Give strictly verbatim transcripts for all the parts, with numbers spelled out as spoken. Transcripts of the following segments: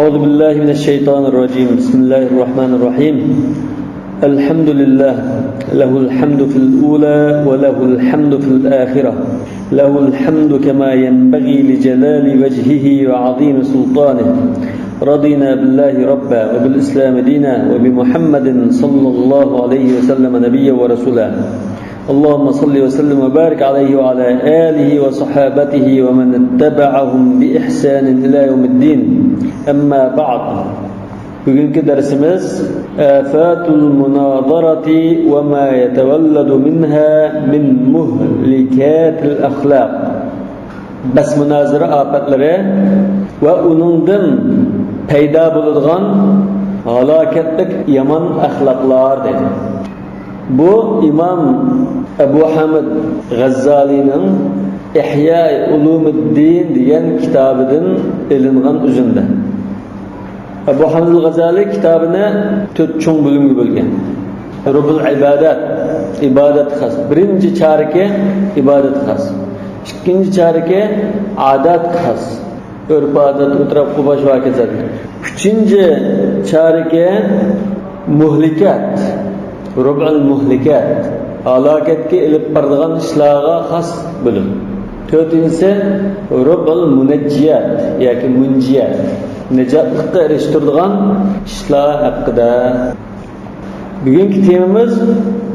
أعوذ بالله من الشيطان الرجيم. بسم الله الرحمن الرحيم. الحمد لله. له الحمد في الأولى وله الحمد في الآخرة. له الحمد كما ينبغي لجلال وجهه وعظيم سلطانه. رضينا بالله ربا وبالإسلام دينا وبمحمد صلى الله عليه وسلم نبيا ورسولا. اللهم صل وسلم وبارك عليه وعلى آله وصحابته ومن اتبعهم بإحسان إلى يوم الدين. أما بعد. بۈگۈنكى دەرسىمىز آفات المناظرة وما يتولد منها من مهلكات الأخلاق. بەس مۇنازىرە ئاپەتلىرى ۋە ئۇنىڭدىن پەيدا بولىدىغان ھالاكەتلىك يامان ئەخلاقلار دەيدۇ. بۇ ئىمام ئەبۇ ھامىد غەززالىنىڭ ئىھيا ئۇلۇمىددىن دېگەن كىتابىدىن ئېلىنغان ئۈزۈندە. ئەبۇ ھامىد غەززالى كىتابىنى تۆت چوڭ بۆلۈمگە بۆلگەن. ربع العبادات، ئىبادەتكە خاس. بىرىنچى چارىكى ئىبادەتكە خاس. ئىككىنچى چارىكى ئادەتكە خاس. ئۆرپ-ئادەت، ئەتراپقا باش ۋاكىزات. ئۈچىنچى چارىكى مۇھلىكات، رۇبئۇل مۇھلىكات، ھالاكەتكە ئېلىپ بارىدىغان ئىشلارغا خاس بۆلۈم. تۆتىنچىسى رۇبئۇل مۇنەججىيات ياكى مۇنجىيات، نىجاتلىققا ئېرىشتۈرىدىغان ئىشلار ھەققىدە. بۈگۈنكى تېمىمىز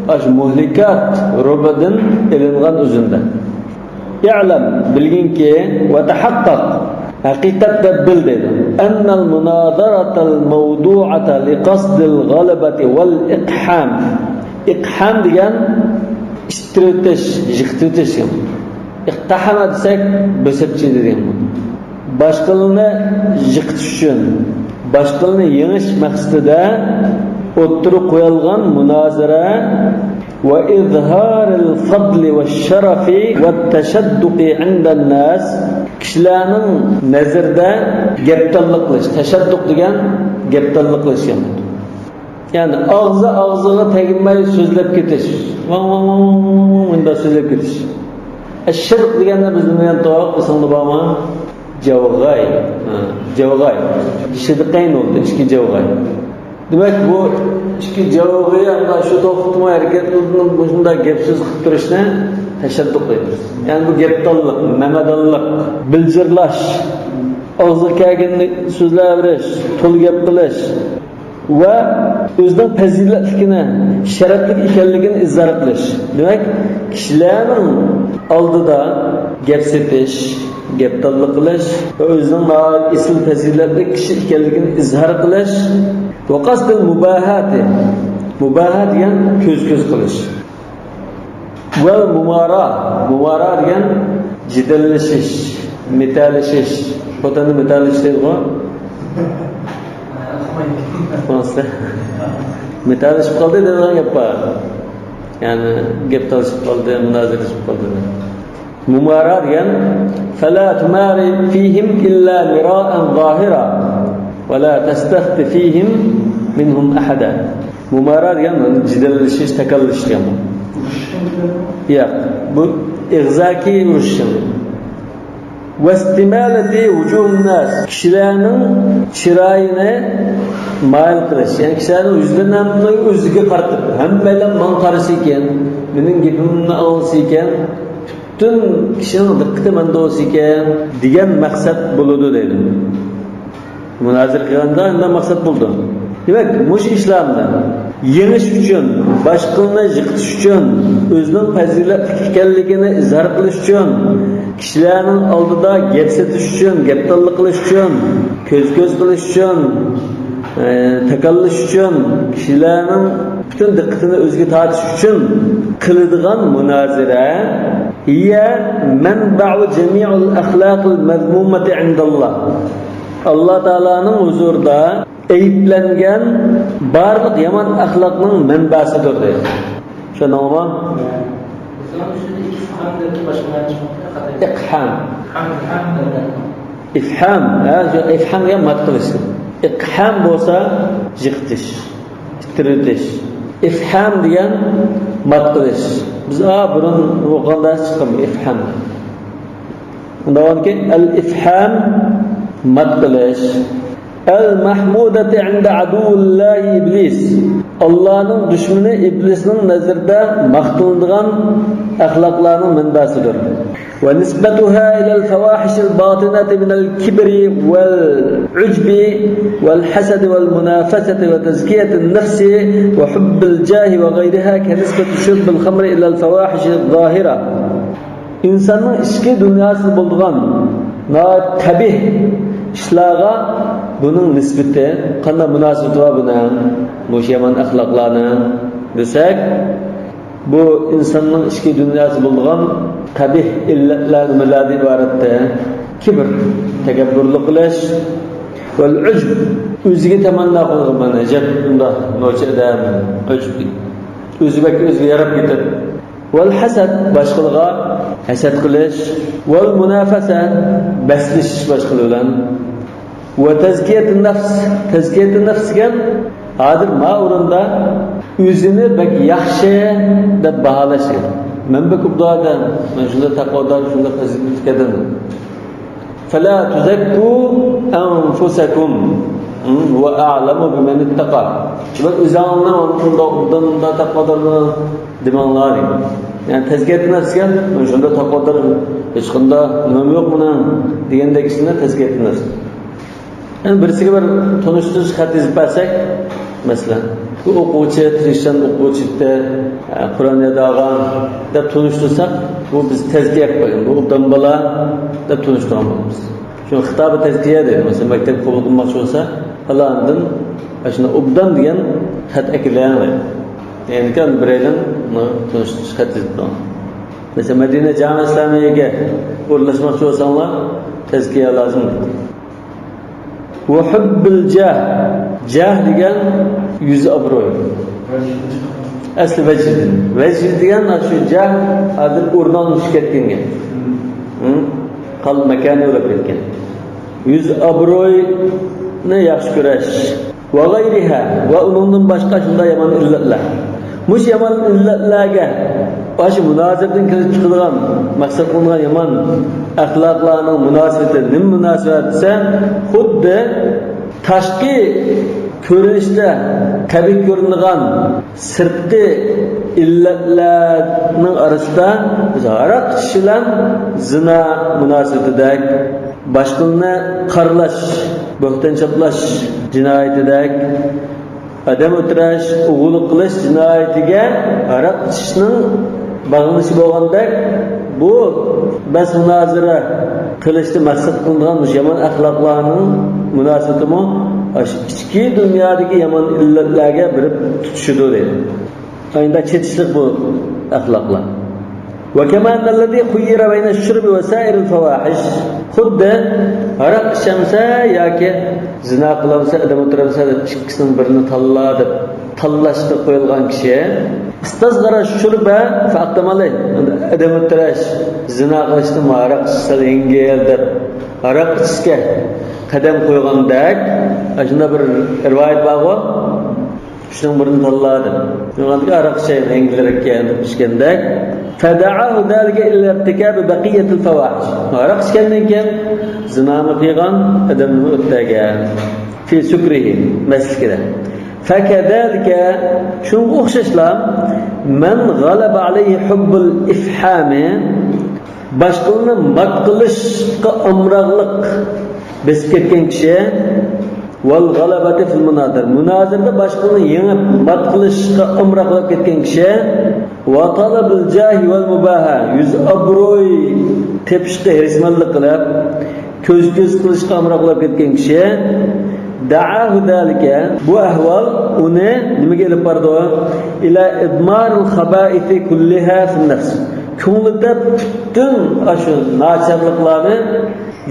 ئاشۇ مۇھلىكات رۇبئىدىن ئېلىنغان ئۈزۈندە. اعلم، بىلگىنكى، وتحقق، ھەقىقەت دەپ بىل دەيدۇ. أن المناظرة الموضوعة لقصد الغلبة والإقحام. ئىقھام دېگەن ئىتتىرىۋېتىش، يىقىتىۋېتىش دېگەن. ئىقتەھەمە دېسەك، بۆسۈپ چىقتى دېگەن. باشقىلارنى يىقىتىش ئۈچۈن، باشقىلارنى يېڭىش مەقسىتىدە ئوتتۇرىغا قويۇلغان مۇنازىرە، وإظهار الفضل والشرف والتشدق عند الناس، كىشىلەرنىڭ نەزىرىدە گەپدانلىق قىلىش، تەشەددۇق دېگەن گەپدانلىق قىلىش دېگەن. يەنى ئاغزى ئاغزىغا تەگمەي سۆزلەپ كېتىش. ۋاڭ، ۋاڭ، ۋاڭ، ۋاڭ، ۋاڭ، ۋاڭ، مۇنداق سۆزلەپ كېتىش. ئە، شىرك دېگەننى بىز نېمە دېدۇق؟ ئېسىڭدە بارمۇ؟ جاۋغاي. ھە، جاۋغاي. شىدقەين بولدى، ئىككى جاۋغاي. دېمەك، بۇ ئىككى جاۋغاي ئەمما شۇ توختىماي ھەرىكەت قىلىدۇ، مۇشۇنداق گەپ سۆز قىلىپ تۇرۇشنى تەشەددۇق دەيمىز. يەنى بۇ گەپدانلىق، مەمەدانلىق، بىلجىرلاش، ئاغزىغا كەلگىنىنى سۆزلەۋېرىش، تولا گەپ قىلىش. ۋە ئۆزىنىڭ پەزىلەتلىكىنى، شەرەپلىك ئىكەنلىكىنى ئىزھار قىلىش. دېمەك، كىشىلەرنىڭ ئالدىدا گەپ سېتىش، گەپدانلىق قىلىش ۋە ئۆزىنىڭ ناھايىتى ئېسىل پەزىلەتلىك كىشى ئىكەنلىكىنى ئىزھار قىلىش. وقصد المباهاة، مۇباھا دېگەن كۆز-كۆز قىلىش. ۋەل مۇمارا، مۇمارا دېگەن جېدەللىشىش، مىتالىشىش. خوتەندە مىتالىشىش دەيدىغۇ. مىتالىشىپ قالدى دەيدىغان گەپ بار. يەنى گەپ تالىشىپ قالدى، مۇنازىرىلىشىپ قالدى. مۇمارا دېگەن، فلا تمار فيهم إلا مراء ظاهرا ولا تستفت فيهم منهم أحدا. مۇمارا دېگەن جېدەللىشىش، تاكاللىشىش دېگەن بۇ. ياق، بۇ ئېغىزاكى ئۇرۇش. واستمالة وجوه الناس، كىشىلەرنىڭ چىرايىنى مايىل قىلىش، يەنى كىشىلەرنىڭ يۈزلىرىنى ھەممىنى ئۆزىگە قارىتىپ، ھەممەيلەن ماڭا قارىسا ئىكەن، مېنىڭ گېپىمنى ئاڭلىسا ئىكەن، پۈتۈن كىشىنىڭ دىققىتى مەندە بولسا ئىكەن دېگەن مەقسەت بولىدۇ دەيدۇ. مۇنازىرە قىلغاندا ئۇنداق مەقسەت بولىدۇ. دېمەك، مۇشۇ ئىشلارنى يېڭىش ئۈچۈن، باشقىلارنى يىقىتىش ئۈچۈن، ئۆزىنىڭ پەزىلەتلىك ئىكەنلىكىنى ئىزھار قىلىش ئۈچۈن، كىشىلەرنىڭ ئالدىدا گەپ سېتىش ئۈچۈن، گەپدانلىق قىلىش ئۈچۈن، كۆز-كۆز قىلىش ئۈچۈن، ئە، تاكاللىشىش ئۈچۈن، كىشىلەرنىڭ پۈتۈن دىققىتىنى ئۆزىگە تارتىش ئۈچۈن قىلىدىغان مۇنازىرە، هي منبع جميع الأخلاق المذمومة عند الله. ئاللا تائالانىڭ ھۇزۇرىدا ئەيىبلەنگەن بارلىق يامان ئەخلاقنىڭ مەنبەسىدۇر دەيدۇ. چۈشەندىڭىزمۇ؟ ئىقھام. ئىفھام، ھە، شۇ ئىفھام دېگەن مات قىلىش. ئىقھام بولسا يىقىتىش، ئىتتىرىۋېتىش. ئىفھام دېگەن مات قىلىش. بىز، ئا، بۇرۇن ئوقۇغاندا چىققان ئىفھام. ئۇنداق بولغانكى، ئەل ئىفھام، مات قىلىش. المحمودة عند عدو الله إبليس. ئاللانىڭ دۈشمىنى ئىبلىسنىڭ نەزىرىدە ماختىلىنىدىغان ئەخلاقلارنىڭ مەنبەسىدۇر. ونسبتها إلى الفواحش الباطنة من الكبر والعجب والحسد والمنافسة وتزكية النفس وحب الجاه وغيرها كنسبة شرب الخمر إلى الفواحش الظاهرة. ئىنساننىڭ ئىچكى دۇنياسىدا بولىدىغان ناھايىتى قەبىھ ئىشلارغا بۇنىڭ نىسبىتى، قانداق مۇناسىۋىتى بار بۇنىڭ، مۇشۇ يامان ئەخلاقلارنىڭ دېسەك، بۇ ئىنساننىڭ ئىچكى دۇنياسىدا بولىدىغان قەبىھ ئىللەتلەر نېمىلەردىن ئىبارەتتە؟ كىبىر، تەكەببۇرلۇق قىلىش، ۋەل ئۇجب، ئۆزىگە تەمەننا قىلغان، مەن ئەجەب بۇنداق نوچى ئادەم، ئۇجب، ئۆزى بەك ئۆزىگە ياراپ كېتىپ، ۋەل ھەسەد، باشقىلارغا ھەسەت قىلىش، ۋەل مۇنافەسە، بەسلىشىش باشقىلار بىلەن. ۋە تەزكىيەتۇ نەفس. تەزكىيەتۇ نەفس دېگەن ھازىر ما ئورۇندا ئۆزىنى بەك ياخشى دەپ باھالاش دېگەن. مەن بەك ئوبدان ئادەم، مەن شۇنداق تەقۋادار، شۇنداق پەزىلەتلىك ئادەم. فلا تزكوا أنفسكم هو أعلم بمن اتقى. سىلەر ئۆزۈڭلارنى ئۇنداق ئوبدان، ئۇنداق تەقۋادارمەن دېمەڭلار دېگەن. يەنى تەزكىيەتۇ نەفس دېگەن، مەن شۇنداق تەقۋادار، ھېچقانداق نېمەم يوق مېنىڭ دېگەندەك ئىشنى تەزكىيەتۇ نەفس. يەنى بىرسىگە بىر تونۇشتۇرۇش خەت يېزىپ بەرسەك، مەسىلەن، بۇ ئوقۇغۇچى، تىرىشچان ئوقۇغۇچى، ئە، قۇرئان يادلىغان دەپ تونۇشتۇرساق، بۇ بىز تەزكىيە قىلىپ قويغان، بۇ ئوبدان بالا دەپ تونۇشتۇرغان بولىمىز. شۇ خىتابى تەزكىيە دەيدۇ. مەسىلەن، مەكتەپكە قوبۇل قىلماقچى بولسا، پالانىدىن ئاشۇنداق ئوبدان دېگەن خەت ئەكېلىڭ دەيدۇ. يەنى بىرەيلەن بۇنى تونۇشتۇرۇش خەت يېزىپ بېرىڭ. مەسىلەن، مەدىنە جامە ئىسلامىيەگە ئورۇنلاشماقچى بولساڭلار، تەزكىيە لازىم. ۋە ھۇببىل جاھ. جاھ دېگەن يۈز ئابرۇي. ئەسلى ۋەجھ. ۋەجھ دېگەن شۇ جاھ، ھازىر ئورنى ئالمىشىپ كەتكەن گەپ. ھە؟ قال ماكانى بولۇپ كەتكەن. يۈز ئابرۇينى ياخشى كۆرۈش. ۋە غەيرىھا، ۋە ئۇنىڭدىن باشقا شۇنداق يامان ئىللەتلەر. مۇشۇ يامان ئىللەتلەرگە، ئاشۇ مۇنازىرىدىن كېلىپ چىقىدىغان، مەقسەت قىلىنغان يامان ئەخلاقلارنىڭ مۇناسىۋىتى نېمە مۇناسىۋەت دېسە، خۇددى تاشقى كۆرۈنۈشتە قەبىھ كۆرۈنىدىغان سىرتقى ئىللەتلەرنىڭ ئارىسىدا بىز ھاراق ئىچىش بىلەن زىنا مۇناسىۋىتىدەك، باشقىلارنى قارىلاش، بۆھتان چاپلاش جىنايىتىدەك، ئادەم ئۆلتۈرۈش، ئوغرىلىق قىلىش جىنايىتىگە ھاراق ئىچىشنىڭ باغلىنىشى بولغاندەك، بۇ بەس مۇنازىرە قىلىشتا مەقسەت قىلىنغان مۇشۇ يامان ئەخلاقلارنىڭ مۇناسىۋىتىمۇ ئاشۇ ئىچكى دۇنيادىكى يامان ئىللەتلەرگە بېرىپ تۇتىشىدۇ دەيدۇ. ئەمدى چېتىشلىق بۇ ئەخلاقلار. وكما أن الذي خير بين الشرب وسائر الفواحش، خۇددى ھاراق ئىچەمسە ياكى زىنا قىلامسە، ئادەم ئۆلتۈرەمسە دەپ ئىككىسىنىڭ بىرىنى تاللا دەپ تاللاشقا قويۇلغان كىشى، استصغر الشرب فأقدم عليه، ئادەم ئۆلتۈرۈش، زىنا قىلىشتىن ھاراق ئىچسە يەڭگىل دەپ ھاراق ئىچىشكە قەدەم قويغاندەك، ئاشۇنداق بىر رىۋايەت بارغۇ. ئۈچنىڭ بىرىنى تاللا دەپ. شۇنىڭغا ھاراق ئىچەي، يەڭگىلرەك ئىكەن دەپ ئىچكەندەك. فدعاه ذلك إلى ارتكاب بقية الفواحش. ھاراق ئىچكەندىن كېيىن زىنانى قىلغان، ئادەمنى ئۆلتۈرگەن. في سكره، مەستلىكىدە. فكذلك، شۇنىڭغا ئوخشاشلا، من غلب عليه حب الإفحام، باشقىلارنى مات قىلىشقا ئامراقلىق بېسىپ كەتكەن كىشى، ۋەل غەلەبەتى فىل مۇنازىرە، مۇنازىرىدە باشقىلارنى يېڭىپ، مات قىلىشقا ئامراق بولۇپ كەتكەن كىشى، ۋە تەلەبىل جاھى ۋەل مۇباھە، يۈز ئابرۇي تېپىشقا ھېرىسمەنلىك قىلىپ، كۆز-كۆز قىلىشقا ئامراق بولۇپ كەتكەن كىشى، دەئاھۇ زالىكە، بۇ ئەھۋال ئۇنى نېمىگە ئېلىپ بارىدۇ؟ ئىلا ئىدمارىل خابائىسى كۇللىھا فىن نەفس. كۆڭلىدە پۈتۈن ئاشۇ ناچارلىقلارنى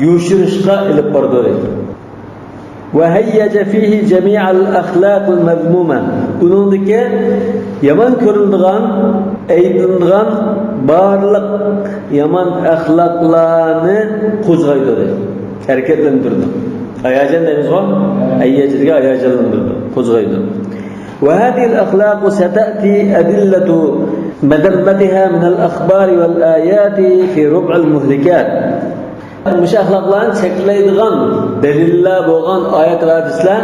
يوشۇرۇشقا ئېلىپ بارىدۇ دەيدۇ. ۋە ھەييەجە فىھى جەمىئەل ئەخلاقىل مەزمۇمە. ئۇنىڭدىكى يامان كۆرۈلىدىغان، ئەيىبلىنىدىغان بارلىق يامان ئەخلاقلارنى قوزغايدۇ دەيدۇ. ھەرىكەتلەندۈرىدۇ. ھاياجان دەيمىزغۇ؟ ھەييەجە دېگەن ھاياجانلاندۇرىدۇ، قوزغايدۇ. وهذه الأخلاق ستأتي أدلة مذمتها من الأخبار والآيات في ربع المهلكات. مۇشۇ ئەخلاقلارنى چەكلەيدىغان دەلىللەر بولغان ئايەت ۋە ھەدىسلەر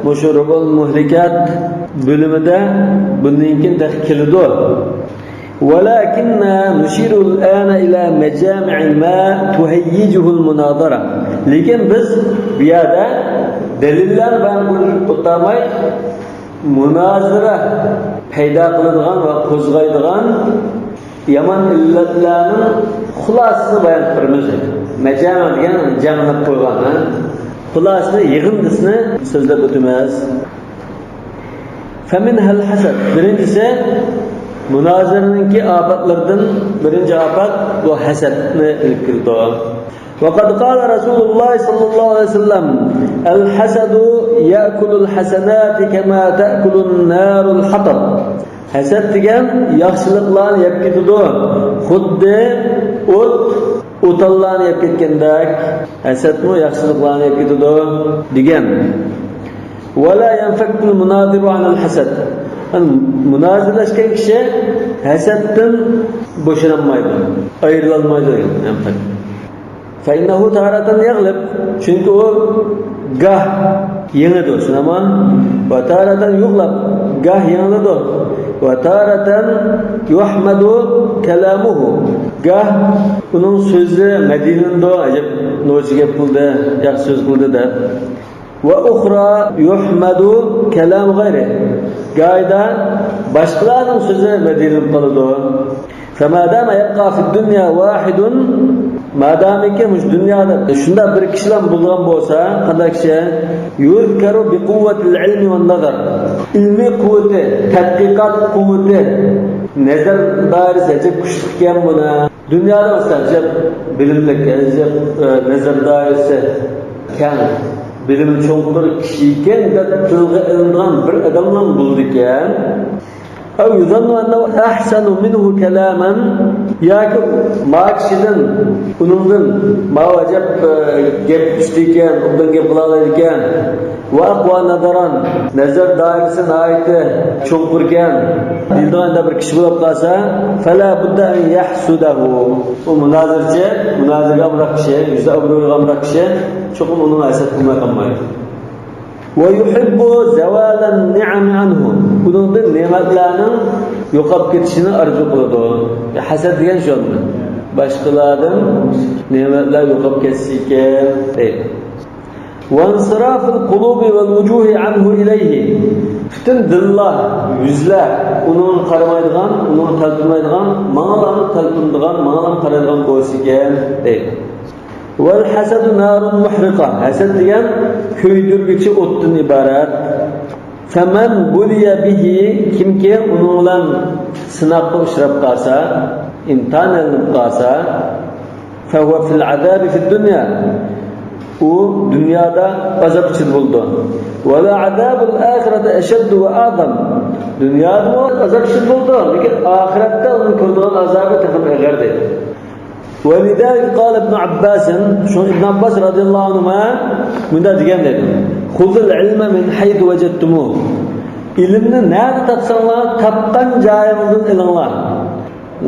مۇشۇ رۇبۇئۇل مۇھلىكات بۆلۈمىدە بۇندىن كېيىن تېخى كېلىدۇ. ولكننا نشير الآن إلى مجامع ما تهيجه المناظرة. لېكىن بىز بۇ يەردە دەلىللەرنى بايان قىلىپ ئولتۇرماي، مۇنازىرە پەيدا قىلىدىغان ۋە قوزغايدىغان يامان ئىللەتلەرنىڭ خۇلاسىسىنى بايان قىلىمىز. مەجامە دېگەن جەملەپ قويغان، ھە؟ خۇلاسىنى، يىغىندىسىنى سۆزلەپ ئۆتىمىز. فمنها الحسد. بىرىنچىسى، مۇنازىرىنىڭكى ئاپەتلىرىدىن بىرىنچى ئاپەت بۇ ھەسەتنى ئېلىپ كېلىدۇ. وقد قال رسول الله صلى الله عليه وسلم: الحسد يأكل الحسنات كما تأكل النار الحطب. ھەسەت دېگەن ياخشىلىقلارنى يەپ كېتىدۇ، خۇددى ئوت ئوتانلارنى يەپ كەتكەندەك، ھەسەتمۇ ياخشىلىقلارنى يەپ كېتىدۇ دېگەن. ولا ينفك المناظر عن الحسد. مۇنازىرىلەشكەن كىشى ھەسەتتىن بوشىنالمايدۇ، ئايرىلالمايدۇ دېگەن. فإنه تارة يغلب. چۈنكى ئۇ گاھ يېڭىدۇ، شۇنداقمۇ؟ وتارة يغلب. گاھ يېڭىلىدۇ. وتارة يحمد كلامه. گاھ ئۇنىڭ سۆزى مەدھىيلىنىدۇ، ئەجەب نوچى گەپ قىلدى، ياخشى سۆز قىلدى دەپ. وأخرى يحمد كلام غيره. گاھىدا باشقىلارنىڭ سۆزى مەدھىيلىنىپ قالىدۇ. فما دام يبقى في الدنيا واحد، مادامىكى مۇشۇ دۇنيادا شۇنداق بىر كىشىلا بولىدىغان بولسا، قانداق كىشى؟ يذكر بقوة العلم والنظر. ئىلمىي قۇۋۋىتى، تەتقىقات قۇۋۋىتى، نەزەر دائىرىسى ئەجەب كۈچلۈك ئىكەن بۇنىڭ. دۇنيادا ئۇستاز، ئەجەب بىلىملىك، ئەجەب، ئە، نەزەر دائىرىسى كەڭ، بىلىمى چوڭقۇر كىشى ئىكەن دەپ تىلغا ئېلىنىدىغان بىر ئادەملا بولىدىكەن. أو يظن أنه أحسن منه كلاما، ياكى ما كىشىدىن، ئۇنىڭدىن ما ئەجەب، ئە، گەپ ئۈستۈن ئىكەن، ئوبدان گەپ قىلالايدىكەن. وأقوى نظرا، نەزەر دائىرىسى ناھايىتى چوڭقۇركەن دېيىلىدىغان بىر كىشى بولۇپ قالسا، فلا بد أن يحسده. ئۇ مۇنازىرىچى، مۇنازىرىگە ئامراق كىشى، يۈزى ئابرۇيىغا ئامراق كىشى چوقۇم ئۇنىڭغا ھەسەت قىلماي قالمايدۇ. ويحب زوال النعم عنه. ئۇنىڭدىن نېمەتلەرنىڭ يوقاپ كېتىشىنى ئارزۇ قىلىدۇ. ھەسەت دېگەن شۇ. باشقىلاردىن نېمەتلەر يوقاپ كەتسىكەن دەيدۇ. وانصراف القلوب والوجوه عنه إليه. پۈتۈن دىللار، يۈزلەر ئۇنىڭغا قارىمايدىغان، ئۇنىڭغا تەلپۈنمەيدىغان، ماڭىلا تەلپۈنىدىغان، ماڭىلا قارايدىغان بولسىكەن دەيدۇ. والحسد نار محرقة. ھەسەت دېگەن كۆيدۈرگۈچى ئوتتىن ئىبارەت. فمن بلي به، كىمكى ئۇنىڭ بىلەن سىناققا ئۇچراپ قالسا، ئىمتىھان ئېلىنىپ قالسا، فهو في العذاب في الدنيا. ئۇ دۇنيادا ئازاب ئىچىدە بولىدۇ. ولعذاب الآخرة أشد وأعظم. دۇنيادىمۇ ئازاب ئىچىدە بولىدۇ، لېكىن ئاخىرەتتە ئۇنىڭ كۆرىدىغان ئازابى تېخىمۇ ئېغىر دەيدۇ. ولذلك قال ابن عباس، شۇڭا ئىبن ئابباس رازىياللاھۇ ئەنھۇما مۇنداق دېگەن دەيدۇ: خذوا العلم من حيث وجدتموه. ئىلىمنى نەدە تاپساڭلار، تاپقان جايىڭدىن ئېلىڭلار.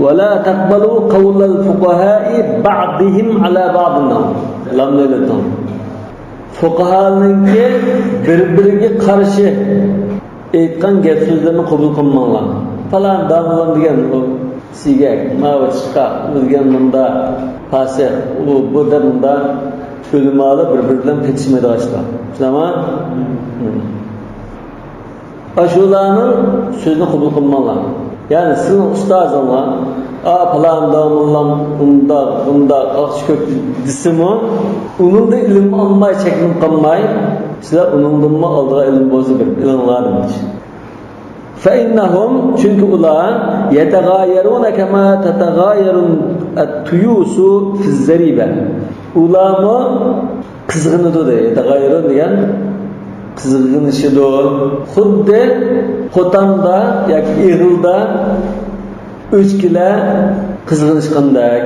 ولا تقبلوا قول الفقهاء بعضهم على بعض. لامنى ئېلىڭ. فۇقاھانىڭكى بىر-بىرىگە قارشى ئېيتقان گەپ-سۆزلىرىنى قوبۇل قىلماڭلار. پالان داموللام دېگەن ئۇ سىگەك، ماۋۇ چىقاق، ئۇ دېگەن مۇنداق پاسىق، ئۇ بۇ دەپ مۇنداق ئۆلىمالار بىر-بىرى بىلەن پېتىشمايدىغان ئىشلار. شۇنداقمۇ؟ ئاشۇلارنىڭ سۆزىنى قوبۇل قىلماڭلار. يەنى سىزنىڭ ئۇستازىڭلار، ئا، پالان داموللام ئۇنداق، بۇنداق، ئاقچى كۆپ دېسىمۇ، ئۇنىڭدىن ئىلىم ئالماي، چەكىنىپ قالماي، سىلەر ئۇنىڭدىنمۇ ئالىدىغان ئىلىم بولسا بېرىپ ئېلىڭلار دېمەكچى. فإنهم، چۈنكى ئۇلار، يتغايرون كما تتغاير الطيوس في الزريبة. ئۇلارمۇ قىزغىنىدۇ دەيدۇ. يتغايرون دېگەن قىزغىنىشىدۇ. خۇددى قوتاندا ياكى ئېغىلدا ئۆچكىلەر قىزغىنىشقاندەك.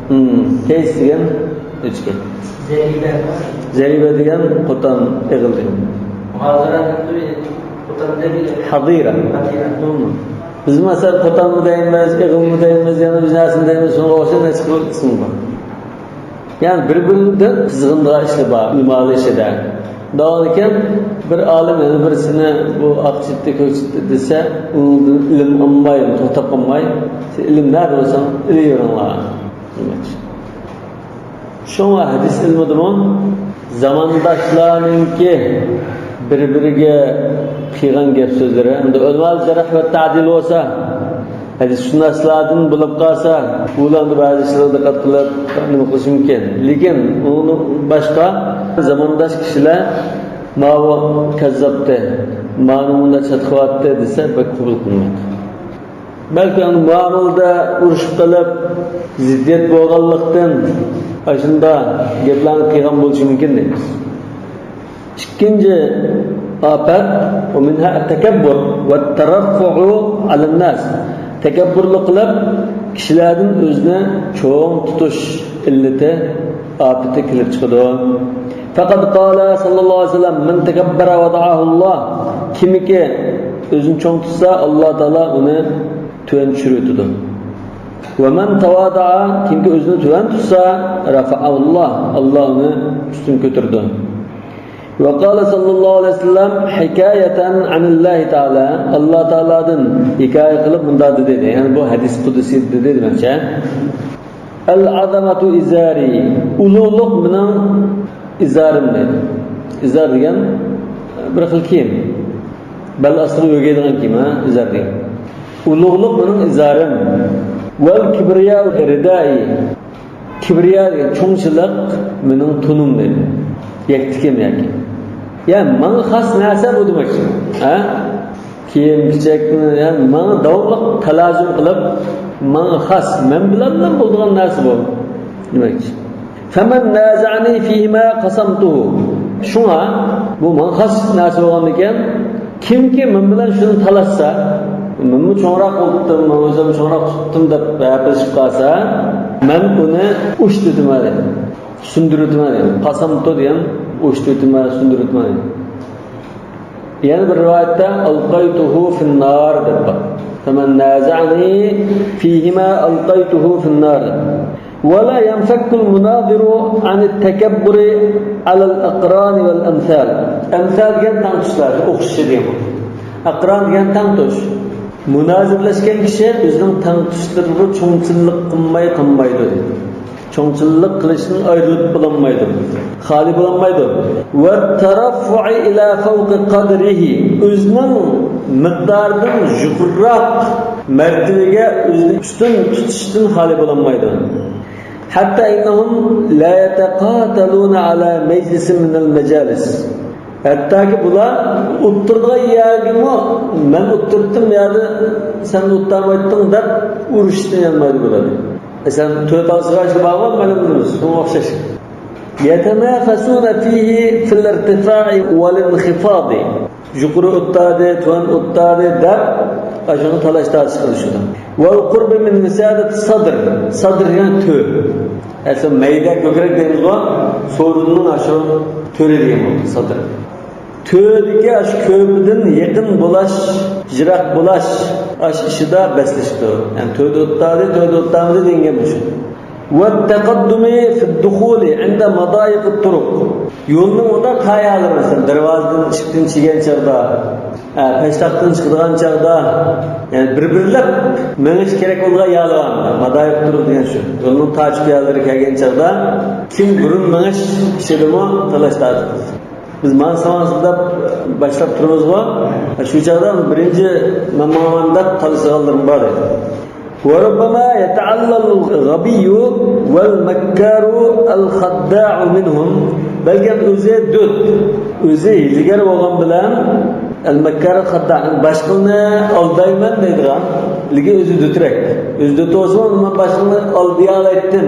ھىم، كەيس دېگەن ئۆچكە. زەرىبە. زەرىبە دېگەن قوتان، ئېغىل دېگەن. ھازىرا دەپ تۇرۇپ، قوتان دەپ. ھازىرا. ھازىرا. ھىم. بىز مەسىلەن قوتانمۇ دەيمىز، ئېغىلمۇ دەيمىز، يەنە بىر نەرسىمۇ دەيمىز، شۇنىڭغا ئوخشاش نەچچە خىل ئىسمى بار. يەنى بىر-بىرىدىن قىزغىنىدىغان ئىشلار بار ئۆلىمالار ئىچىدە. دەۋالىكەن، بىر ئالىم يەنە بىرسىنى بۇ ئاق چىتتى، كۆك چىتتى دېسە، ئۇنىڭدىن ئىلىم ئالماي، توختاپ قالماي، سىز ئىلىم نەدە بولساڭ ئېلىۋېرىڭلار دېمەكچى. شۇڭا ھەدىس ئىلمىدىمۇ زامانداشلارنىڭكى بىر-بىرىگە قىلغان گەپ سۆزلىرى، ئەمدى ئۆلىمال جەرھ ۋە تەدىل بولسا، ھەدىسشۇناسلاردىن بولۇپ قالسا، ئۇلاردا بەزى ئىشلارغا دىققەت قىلىپ نېمە قىلىشى مۇمكىن. لېكىن ئۇنىڭ باشقا زامانداش كىشىلەر ماۋۇ كەززاپتى، مانا مۇنداق چاتقىۋاتتى دېسە، بەك قوبۇل قىلمايدۇ. بەلكى ئەمدى مۇئامىلىدە ئۇرۇشۇپ قېلىپ، زىددىيەت بولغانلىقتىن، ئاشۇنداق گەپلەرنى قىلغان بولۇشى مۇمكىن دەيمىز. ئىككىنچى ئاپەت، ومنها التكبر والترفع على الناس. تەكەببۇرلۇق قىلىپ، كىشىلەردىن ئۆزىنى چوڭ تۇتۇش ئىللىتى، ئاپىتى كېلىپ چىقىدۇ. فقد قال صلى الله عليه وسلم، من تكبر وضعه الله. كىمكى ئۆزىنى چوڭ تۇتسا، ئاللا تائالا ئۇنى تۆۋەن چۈشۈرۈۋېتىدۇ. ومن تواضع، كىمكى ئۆزىنى تۆۋەن تۇتسا، رفعه الله، ئاللا ئۇنى ئۈستۈن كۆتۈرىدۇ. وقال صلى الله عليه وسلم حكاية عن الله تعالى، ئاللا تائالادىن ھېكايە قىلىپ مۇنداق دېدى، يەنى بۇ ھەدىس قۇدسىي دېدى دېمەكچى. العظمة إزاري، ئۇلۇغلۇق مېنىڭ ئىزارىم دېدى. ئىزار دېگەن بىر خىل كىيىم. بەل ئاستىغا يۆگەيدىغان كىيىم، ھە، ئىزار دېگەن. ئۇلۇغلۇق مېنىڭ ئىزارىم. والكبرياء ردائي. كىبرىيا دېگەن چوڭچىلىق مېنىڭ تونۇم دېدى. يەكتىكىم ياكى. يا ماڭا خاس نەرسە بۇ دېمەكچى. ھە؟ كىيىم-كېچەكنى، يا ماڭا داۋاملىق تالازۇم قىلىپ، ماڭا خاس، مەن بىلەنلا بولىدىغان نەرسە بۇ دېمەكچى. فمن نازعني فيهما قسمته. شۇڭا بۇ ماڭا خاس نەرسە بولغاندىكىن، كىمكى مەن بىلەن شۇنى تالاشسا، مەنمۇ چوڭراق بولۇپتۇم، مەن ئۆزۈم چوڭراق تۇتتۇم دەپ ھەپىلىشىپ قالسا، مەن ئۇنى ئۇشتۇتىمەن دېدى. سۇندۇرۇتىمەن دېدى. قاسامتۇ دېگەن ئۇشتۇتىمەن، سۇندۇرۇتىمەن دېدى. يەنە بىر رىۋايەتتە، ألقيته في النار دەپ بار. فمن نازعني فيهما ألقيته في النار. ولا ينفك المناظر عن التكبر على الأقران والأمثال. ئەمسال دېگەن تەڭتۇشلار، ئوخشىشى دېگەن بولىدۇ. ئەقران دېگەن تەڭتۇش. مۇنازىرىلەشكەن كىشى ئۆزىنىڭ تەڭتۇشلىرىغا چوڭچىللىق قىلماي قالمايدۇ دېدى. چوڭچىللىق قىلىشتىن ئايرىلىپ بولالمايدۇ. خالىي بولالمايدۇ. والترفع إلى فوق قدره. ئۆزىنىڭ مىقدارىدىن يۇقىرىراق مەرتىۋىگە ئۆزىنى ئۈستۈن تۇتۇشتىن خالىي بولالمايدۇ. حتى إنهم ليتقاتلون على مجلس من المجالس. ھەتتاكى بۇلار ئولتۇرىدىغان يەرگىمۇ، مەن ئولتۇرتتۇم يەردە، سەن ئولتۇرمايتتىڭ دەپ ئۇرۇشۇشتىن يانمايدۇ بۇلار. ئە، سەن تۆت ئاغزىغا ئىشلىۋالغان، مەن بىلىمىز، شۇنىڭغا ئوخشاش. يتنافسون فيه في الارتفاع والانخفاض. يۇقىرى ئولتۇردى، تۆۋەن ئولتۇردى دەپ، ئاشۇنى تالاش تارتىش قىلىشىدۇ. والقرب من وسادة الصدر. سادىر دېگەن تۆ. ئەسلى مەيدە كۆكرەك دەيمىزغۇ، سورۇننىڭ ئاشۇ تۆرى دېگەن بولىدۇ، سادىر. تۆدىكى ئاشۇ كۆپىدىن يېقىن بولاش، يىراق بولاش، ئاشۇ ئىشىدا بەسلىشىپتۇ. يەنى تۆدە ئولتۇردى، تۆدە ئولتۇرمىدى دېگەن گەپ شۇ. والتقدم في الدخول عند مضايق الطرق. يولنىڭ ئۇنداق تايالىرى، مەسىلەن، دەرۋازىدىن، ئىشىكتىن چىگەن چاغدا، ئە، پەشتاقتىن چىقىدىغان چاغدا، يەنى بىر-بىرلەپ مېڭىش كېرەك بولغان يالىغان، مضايق الطرق دېگەن شۇ. يولنىڭ تاچ يالىرى كەلگەن چاغدا كىم بۇرۇن مېڭىش ئىشىدىمۇ تالاش تارتىش. بىز ماڭساڭىز دەپ باشلاپ تۇرىمىزغۇ، شۇ چاغدا بىرىنچى مەن ماڭىمەن دەپ تالىشىدىغانلىرىم بار ئىدى. وربما يتعلل الغبي والمكار الخداع منهم. بەلكىم ئۆزى دۆت، ئۆزى ھىيلىگەر بولغان بىلەن، المكار الخداع، باشقىلارنى ئالدايمەن دەيدىغان، لېكىن ئۆزى دۆترەك. ئۆزى دۆت بولسىمۇ، مەن باشقىلارنى ئالدىيالايتتىم،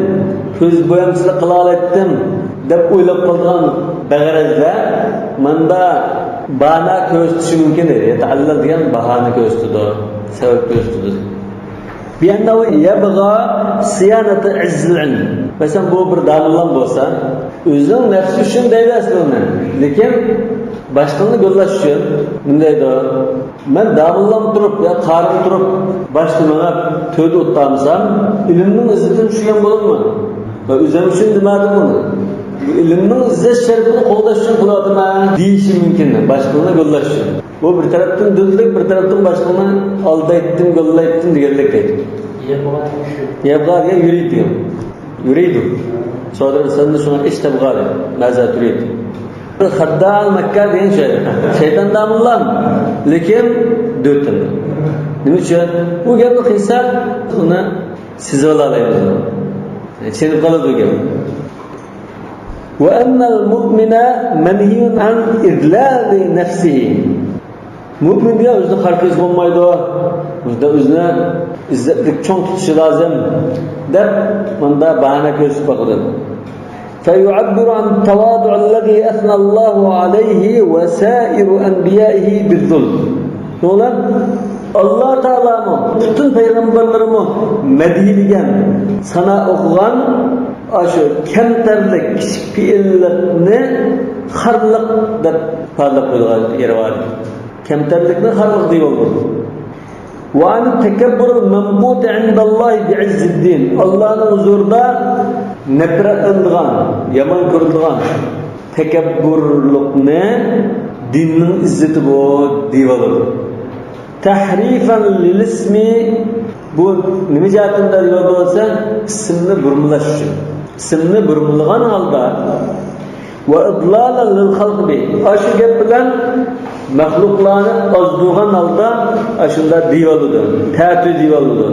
كۆز بويامچىلىق قىلالايتتىم دەپ ئويلاپ قالىدىغان بەغەرەزلەر ماندا باھانە كۆرسىتىشى مۇمكىن دەيدۇ. يەتەئەللەل دېگەن باھانە كۆرسىتىدۇ، سەۋەب كۆرسىتىدۇ. بأنه يبغى صيانة عز العلم. مەسىلەن، بۇ بىر داموللام بولسا، ئۆزىنىڭ نەپسى ئۈچۈن دەيدۇ ئەسلىدە، لېكىن باشقىلارنى گوللاش ئۈچۈن نېمە دەيدۇ؟ مەن داموللام تۇرۇپ يا قارىم تۇرۇپ باشتا مېڭىپ تۆدە ئولتۇرمىسام، ئىلىمنىڭ ئىززىتىنى چۈشۈرگەن بولۇرمەن. مەن ئۆزۈم ئۈچۈن دېمەدىم بۇنى. بۇ ئىلىمنىڭ ئىزدەش شەرىپىنى قوغداش ئۈچۈن قىلىۋاتىمەن دېيىشى مۇمكىن، باشقىلارنى گوللاش ئۈچۈن. بۇ بىر تەرەپتىن دۆتلۈك، بىر تەرەپتىن باشقىلارنى ئالدايتتىم، گوللايتتىم دېگەنلىك دەيدۇ. يەبغا دېگەن يۈرىدۇ دېگەن. يۈرىدۇ. سودىر سەندە شۇڭا ئىش تەبغا دەيدۇ. ماذا تريد؟ بىر خەددائەل مەككار دېگەن شۇ. شەيتان داموللام، لېكىن دۆتۈن. نېمە ئۈچۈن؟ بۇ گەپنى قىلسا، ئۇنى سېزىۋالالايمىز. چېنىپ قالىدۇ گەپ. وأما المؤمن منهي عن إذلال نفسه. مۆمىن دېگەن ئۆزىنى خار قىلسا بولمايدۇ. ئۆزىنى، ئۆزىنى ئىززەتلىك چوڭ تۇتۇشى لازىم، دەپ مۇندا باھانە كۆرسىتىپ باقىدۇ. فيعبر عن التواضع الذي أثنى الله عليه وسائر أنبيائه بالذل. شۇڭا ئاللا تائالامۇ، پۈتۈن پەيغەمبەرلىرىمۇ مەدھىيلىگەن، سانا ئوقۇغان ئاشۇ كەمتەرلىك، كىچىك پېئىللىقنى خارلىق دەپ ئىپادىلەپ قويىدىغان يېرى بار. كەمتەرلىكنى خارلىق دېيىۋالىدۇ. وعن التكبر الممقوت عند الله بعز الدين. ئاللانىڭ ھۇزۇرىدا نەپرەتلىنىدىغان، يامان كۆرۈلىدىغان تەكەببۇرلۇقنى دىننىڭ ئىززىتى بۇ دېيىۋالىدۇ. تحريفا للاسم، بۇ نېمە جەھەتتىن دەپ دېسە، ئىسىمنى بۇرمىلاش ئۈچۈن. ئىسىمنى بۇرمىلىغان ھالدا، وإضلالا للخلق به. ئاشۇ گەپ بىلەن مەخلۇقلارنى ئازدۇرغان ھالدا ئاشۇنداق دېيىۋالىدۇ، تەتۈر دېيىۋالىدۇ.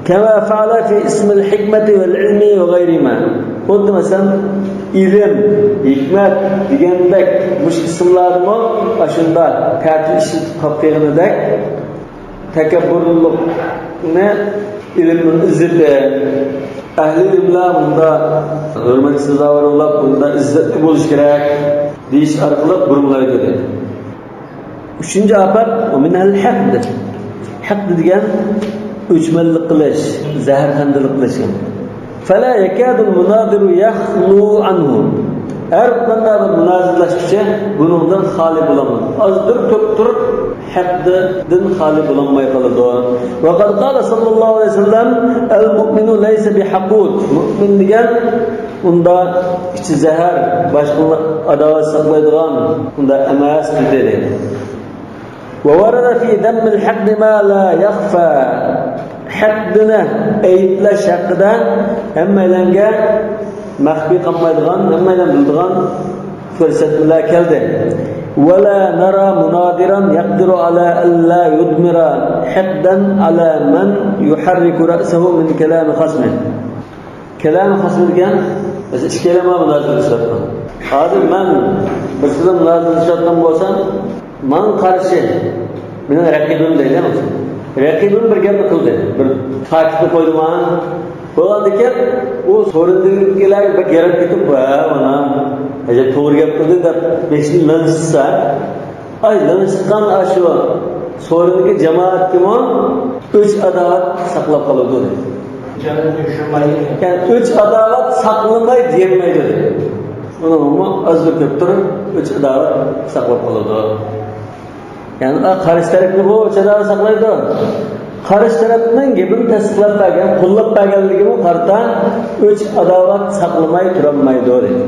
كما فعل في اسم الحكمة والعلم وغيرهما. خۇددى مەسىلەن، ئىلىم، ھېكمەت دېگەندەك مۇشۇ ئىسىملاردىمۇ ئاشۇنداق تەتۈر ئىشلىتىپ قاپقېلىغىنىدەك، تەكەببۇرلۇقنى ئىلىمنىڭ ئىززىتى، ئەھلى ئىلىملەر بۇندا ھۆرمەتكە سازاۋەر بولۇپ، بۇندا ئىززەتلىك بولۇش كېرەك دېيىش ئارقىلىق بۇرمىلايدۇ دېدى. ئۈچىنچى ئاپەت، ومنها الحقد. ھەقد دېگەن ئۆچمەنلىك قىلىش، زەھەرخەندىلىك قىلىش. فلا يكاد المناظر يخلو عنه. ھەر قانداق بىر مۇنازىرىلەشكۈچى بۇنىڭدىن خالىي بولالمايدۇ. ئازدۇر كۆپتۇر ھەقدىن خالىي بولالماي قالىدۇ. وقد قال صلى الله عليه وسلم: المؤمن ليس بحقود. مۆمىن دېگەن ئۇنداق ئىچى زەھەر، باشقىلارغا ئاداۋەت ساقلايدىغان ئۇنداق ئەمەس دېدى. وورد في ذم الحقد ما لا يخفى. ھەقدىنى ئەيىبلەش ھەققىدە ھەممەيلەنگە مەخپىي قالمايدىغان، ھەممەيلەن بىلىدىغان كۆرسەتمىلەر كەلدى. ولا نرى مناظرا يقدر على ألا يضمر حقدا على من يحرك رأسه من كلام خصمه. كلام خصم دېگەن، مەسىلەن، ئىككىلەن مۇنازىرىلىشىۋاتقان. ھازىر مەن بىرسى بىلەن مۇنازىرىلىشىۋاتقان بولسام، ماڭا قارشى مېنىڭ رەقىبىم دەيدۇ. رەقىبىم بىر گەپنى قىلدى، بىر پاكىتنى قويدى ماڭا. قويغاندىكىن ئۇ سورۇندىكىلەر بەك يېرىپ كېتىپ، ۋە مانا ئەجەب توغرا گەپ قىلدى دەپ بېشىنى لىڭشىتسا، ئاي، لىڭشىتقان ئاشۇ سورۇندىكى جامائەتكىمۇ ئۆچ-ئاداۋەت ساقلاپ قالىدۇ دېدى. يەنى ئۆچ-ئاداۋەت ساقلىماي دېيەلمەيدۇ دېدى. ئۇنىڭمۇ ئازدۇر كۆپتۇر ئۆچ-ئاداۋەت ساقلاپ قالىدۇ. يەنى، ئا، قارشى تەرەپنى بۇ ئۆچ-ئاداۋەت ساقلايدۇ. قارشى تەرەپنىڭ گېپىنى تەستىقلاپ بەرگەن، قوللاپ بەرگەنلىكىگىمۇ قارىتا ئۆچ-ئاداۋەت ساقلىماي تۇرالمايدۇ دېدى.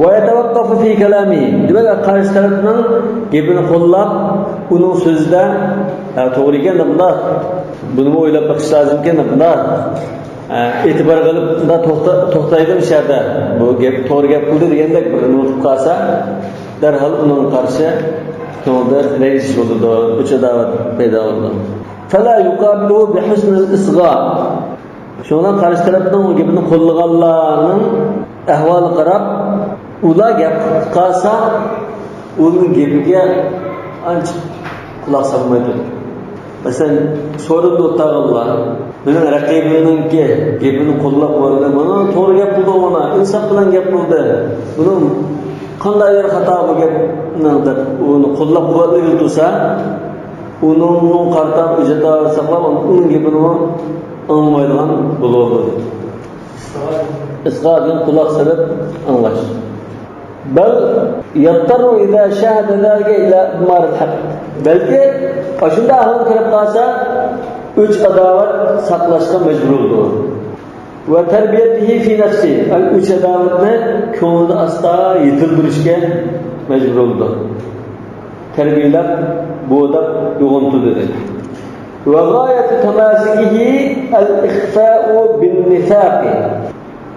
ويتوقف في كلامه. دېمەك، قارشى تەرەپنىڭ گېپىنى قوللاپ، ئۇنىڭ سۆزىدە، ھە، توغرا ئىكەن، مۇنداق، بۇنىمۇ ئويلاپ بېقىش لازىمكەن، مۇنداق، ھە، ئېتىبار قىلىپ، مۇنداق توختا-، توختايدۇ مۇشۇ يەردە. بۇ گەپ، توغرا گەپ قىلدى دېگەندەك بىر نېمە قىلىپ قالسا، دەرھال ئۇنىڭغا قارشى كۆڭۈلدە رەنجىش بولىدۇ، ئۆچ-ئاداۋەت پەيدا بولىدۇ. فلا يقابله بحسن الإصغاء. شۇڭا قارشى تەرەپنىڭ ئۇ گېپىنى قوللىغانلارنىڭ ئەھۋالىغا قاراپ، ئۇلار گەپ قىلىپ قالسا، ئۇنىڭ گېپىگە ئانچە قۇلاق سالمايدۇ. مەسىلەن، سورۇندا ئولتۇرغانلار مېنىڭ رەقىبىمنىڭكى گېپىنى قوللاپ، مانا توغرا گەپ قىلدى، مانا ئىنساپ بىلەن گەپ قىلدى، بۇنىڭ قانداق يېرى خاتا بۇ گەپنىڭ دەپ ئۇنى قوللاپ قۇۋۋەتلىگىلى تۇرسا، ئۇنىڭغا قارىتا ئىجتىھات ساقلاپ، ئۇنىڭ گېپىنىمۇ ئاڭلىمايدىغان بولۇۋالىدۇ. ئىسغا دېگەن قۇلاق سېلىپ ئاڭلاش. بل يضطر إذا شاهد ذلك إلى إضمار الحقد. بەلكى ئاشۇنداق ئەھۋالغا كىرىپ قالسا، ئۆچ-ئاداۋەت ساقلاشقا مەجبۇر بولىدۇ. وتربيته في نفسه، ئەي، ئۆچ-ئاداۋەتنى كۆڭلىدە ئاستا يېتىلدۈرۈشكە مەجبۇر بولىدۇ. تەربىيەلەپ، بوداپ، يوغىنىتىدۇ دېدى. وغاية تماسكه الإخفاء بالنفاق.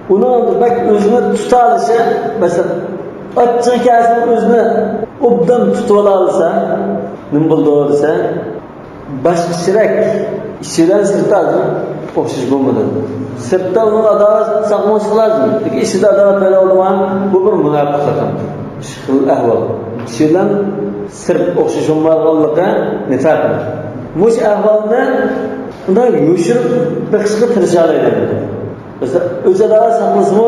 ئۇنىڭ بەك ئۆزىنى تۇتالىشى، مەسىلەن، ئاچچىقى كەلسە ئۆزىنى ئوبدان تۇتۇۋالالىسا، نېمە بولىدۇ دېسە، باشقىچىراق، ئىچى بىلەن سىرتى ئوخشاش بولمىدى. سىرتتا ئۇنىڭ ئاداۋەت ساقلىنىشى لازىم. لېكىن ئىچىدە ئاداۋەت پەيدا بولىدىغان، بۇ بىر مۇناپىقلىق. ئىككى خىل ئەھۋال. ئىچى بىلەن سىرت ئوخشاش بولمايدىغانلىقى نىفاق. مۇشۇ ئەھۋالنى ئۇنداق يوشۇرۇپ بېقىشقا تىرىشالايدۇ. مەسىلەن، ئۆچ-ئاداۋەت ساقلىسىمۇ،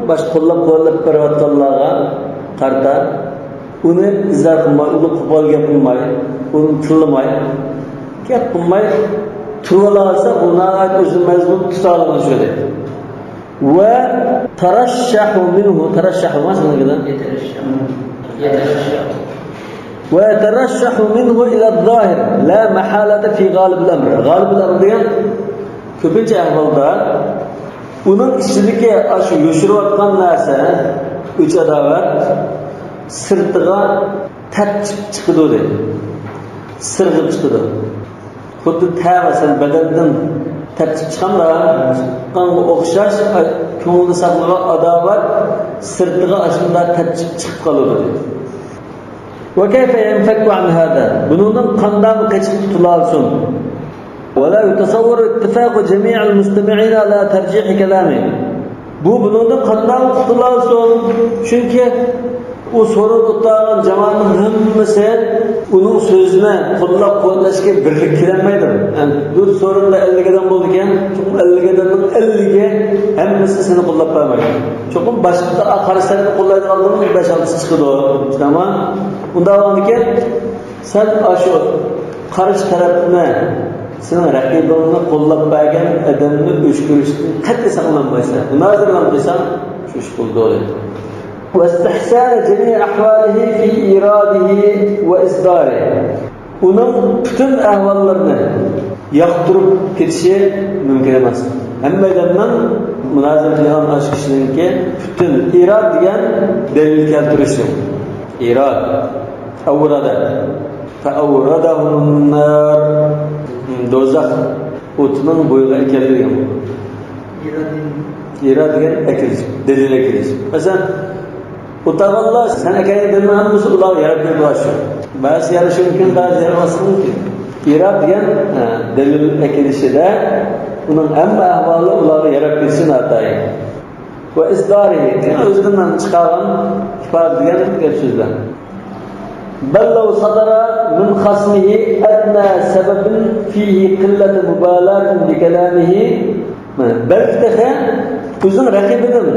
باشقا قوللاپ-قۇۋۋەتلەپ بېرىۋاتقانلارغا قارىتا، ئۇنى ئىزا قىلماي، ئۇنى قوپال گەپ قىلماي، ئۇنى تىللىماي، گەپ قىلماي تۇرۇۋالالىسا، ئۇ ناھايىتى ئۆزىنى مەزمۇت تۇتالىغان شۇدەك. وترشح منه، ترشح ما سنة كده؟ يترشح. يترشح. ويترشح منه إلى الظاهر لا محالة في غالب الأمر. غالب الأمر دېگەن كۆپىنچە ئەھۋالدا ئۇنىڭ ئىچىدىكى ئاشۇ يوشۇرۇۋاتقان نەرسە، ئۆچ-ئاداۋەت سىرتىغا تەپچىپ چىقىدۇ دەيدۇ. سىرغىپ چىقىدۇ. خۇددى تەر، مەسىلەن، بەدەندىن تەپچىپ چىقامدا، چىققانغا ئوخشاش، كۆڭلىدە ساقلىغان ئاداۋەت سىرتىغا ئاشۇنداق تەپچىپ چىقىپ قالىدۇ دەيدۇ. وكيف ينفك عن هذا؟ بۇنىڭدىن قانداق قېچىپ قۇتۇلالىسۇن؟ ولا يتصور اتفاق جميع المستمعين على ترجيح كلامه. بۇ بۇنىڭدىن قانداق قۇتۇلالىسۇن؟ چۈنكى ئۇ سورۇندا ئولتۇرغان جامائەتنىڭ ھەممىسى ئۇنىڭ سۆزىنى قوللاپ-قۇۋۋەتلەشكە بىرلىككە كېلەلمەيدۇ. يەنى بىر سورۇندا ئەللىك ئادەم بولىدىكەن، چوقۇم ئەللىك ئادەمنىڭ ئەللىكى ھەممىسى سېنى قوللاپ بەرمەيدۇ. چوقۇم باشقا قارشى تەرەپنى قوللايدىغانلارنىڭ بەش-ئالتىسى چىقىدۇ. تامام. ئۇنداق بولغاندىكىن، سەن ئاشۇ قارشى تەرەپنى، سېنىڭ رەقىبىڭنى قوللاپ بەرگەن ئادەمنى ئۆچ كۆرۈشتىن قەتئىي ساقلىنالمايسەن. مۇنازىرىلەرنى قىلساڭ، شۇ ئىش بولىدۇ. واستحسان جميع أحواله في إيراده وإصداره. ئۇنىڭ پۈتۈن ئەھۋاللىرىنى ياقتۇرۇپ كېتىشى مۇمكىن ئەمەس. ھەممە ئادەمنىڭ مۇنازىرە قىلغان ئاشۇ كىشىنىڭكى پۈتۈن ئىراد دېگەن دەلىل كەلتۈرۈشى. ئىراد. ئەۋرەدە. فەئەۋرەدەھۇمۇن نار. دوزاخ ئوتىنىڭ بويىغا ئەكەلدى دېگەن. ئىراد دېگەن ئەكېلىش، دەلىل ئەكېلىش. مەسىلەن، ئۇتاغانلار سەن ئەكەلگەن دەلىلنىڭ ھەممىسى ئۇلارغا ياراپ كېلىدۇ شۇ. بەزىسى يارىشى مۇمكىن، بەزىسى يارىماسلىقى مۇمكىن. ئىراد دېگەن، ھە، دەلىل ئەكېلىشىدە ئۇنىڭ ھەممە ئەھۋالى ئۇلارغا ياراپ كېلىشى ناتايىن. ۋە ئىسدارىھى، ئۆزىدىن چىقارغان ئىپادە دېگەن گەپ سۆزلەر. بەل لەۋ سەدەرە مىن خەسمىھى ئەدنە سەبەبىن فىھى قىللەتە مۇبالاتىن بىكەلامىھى. بەلكى تېخى ئۆزىنىڭ رەقىبىدىن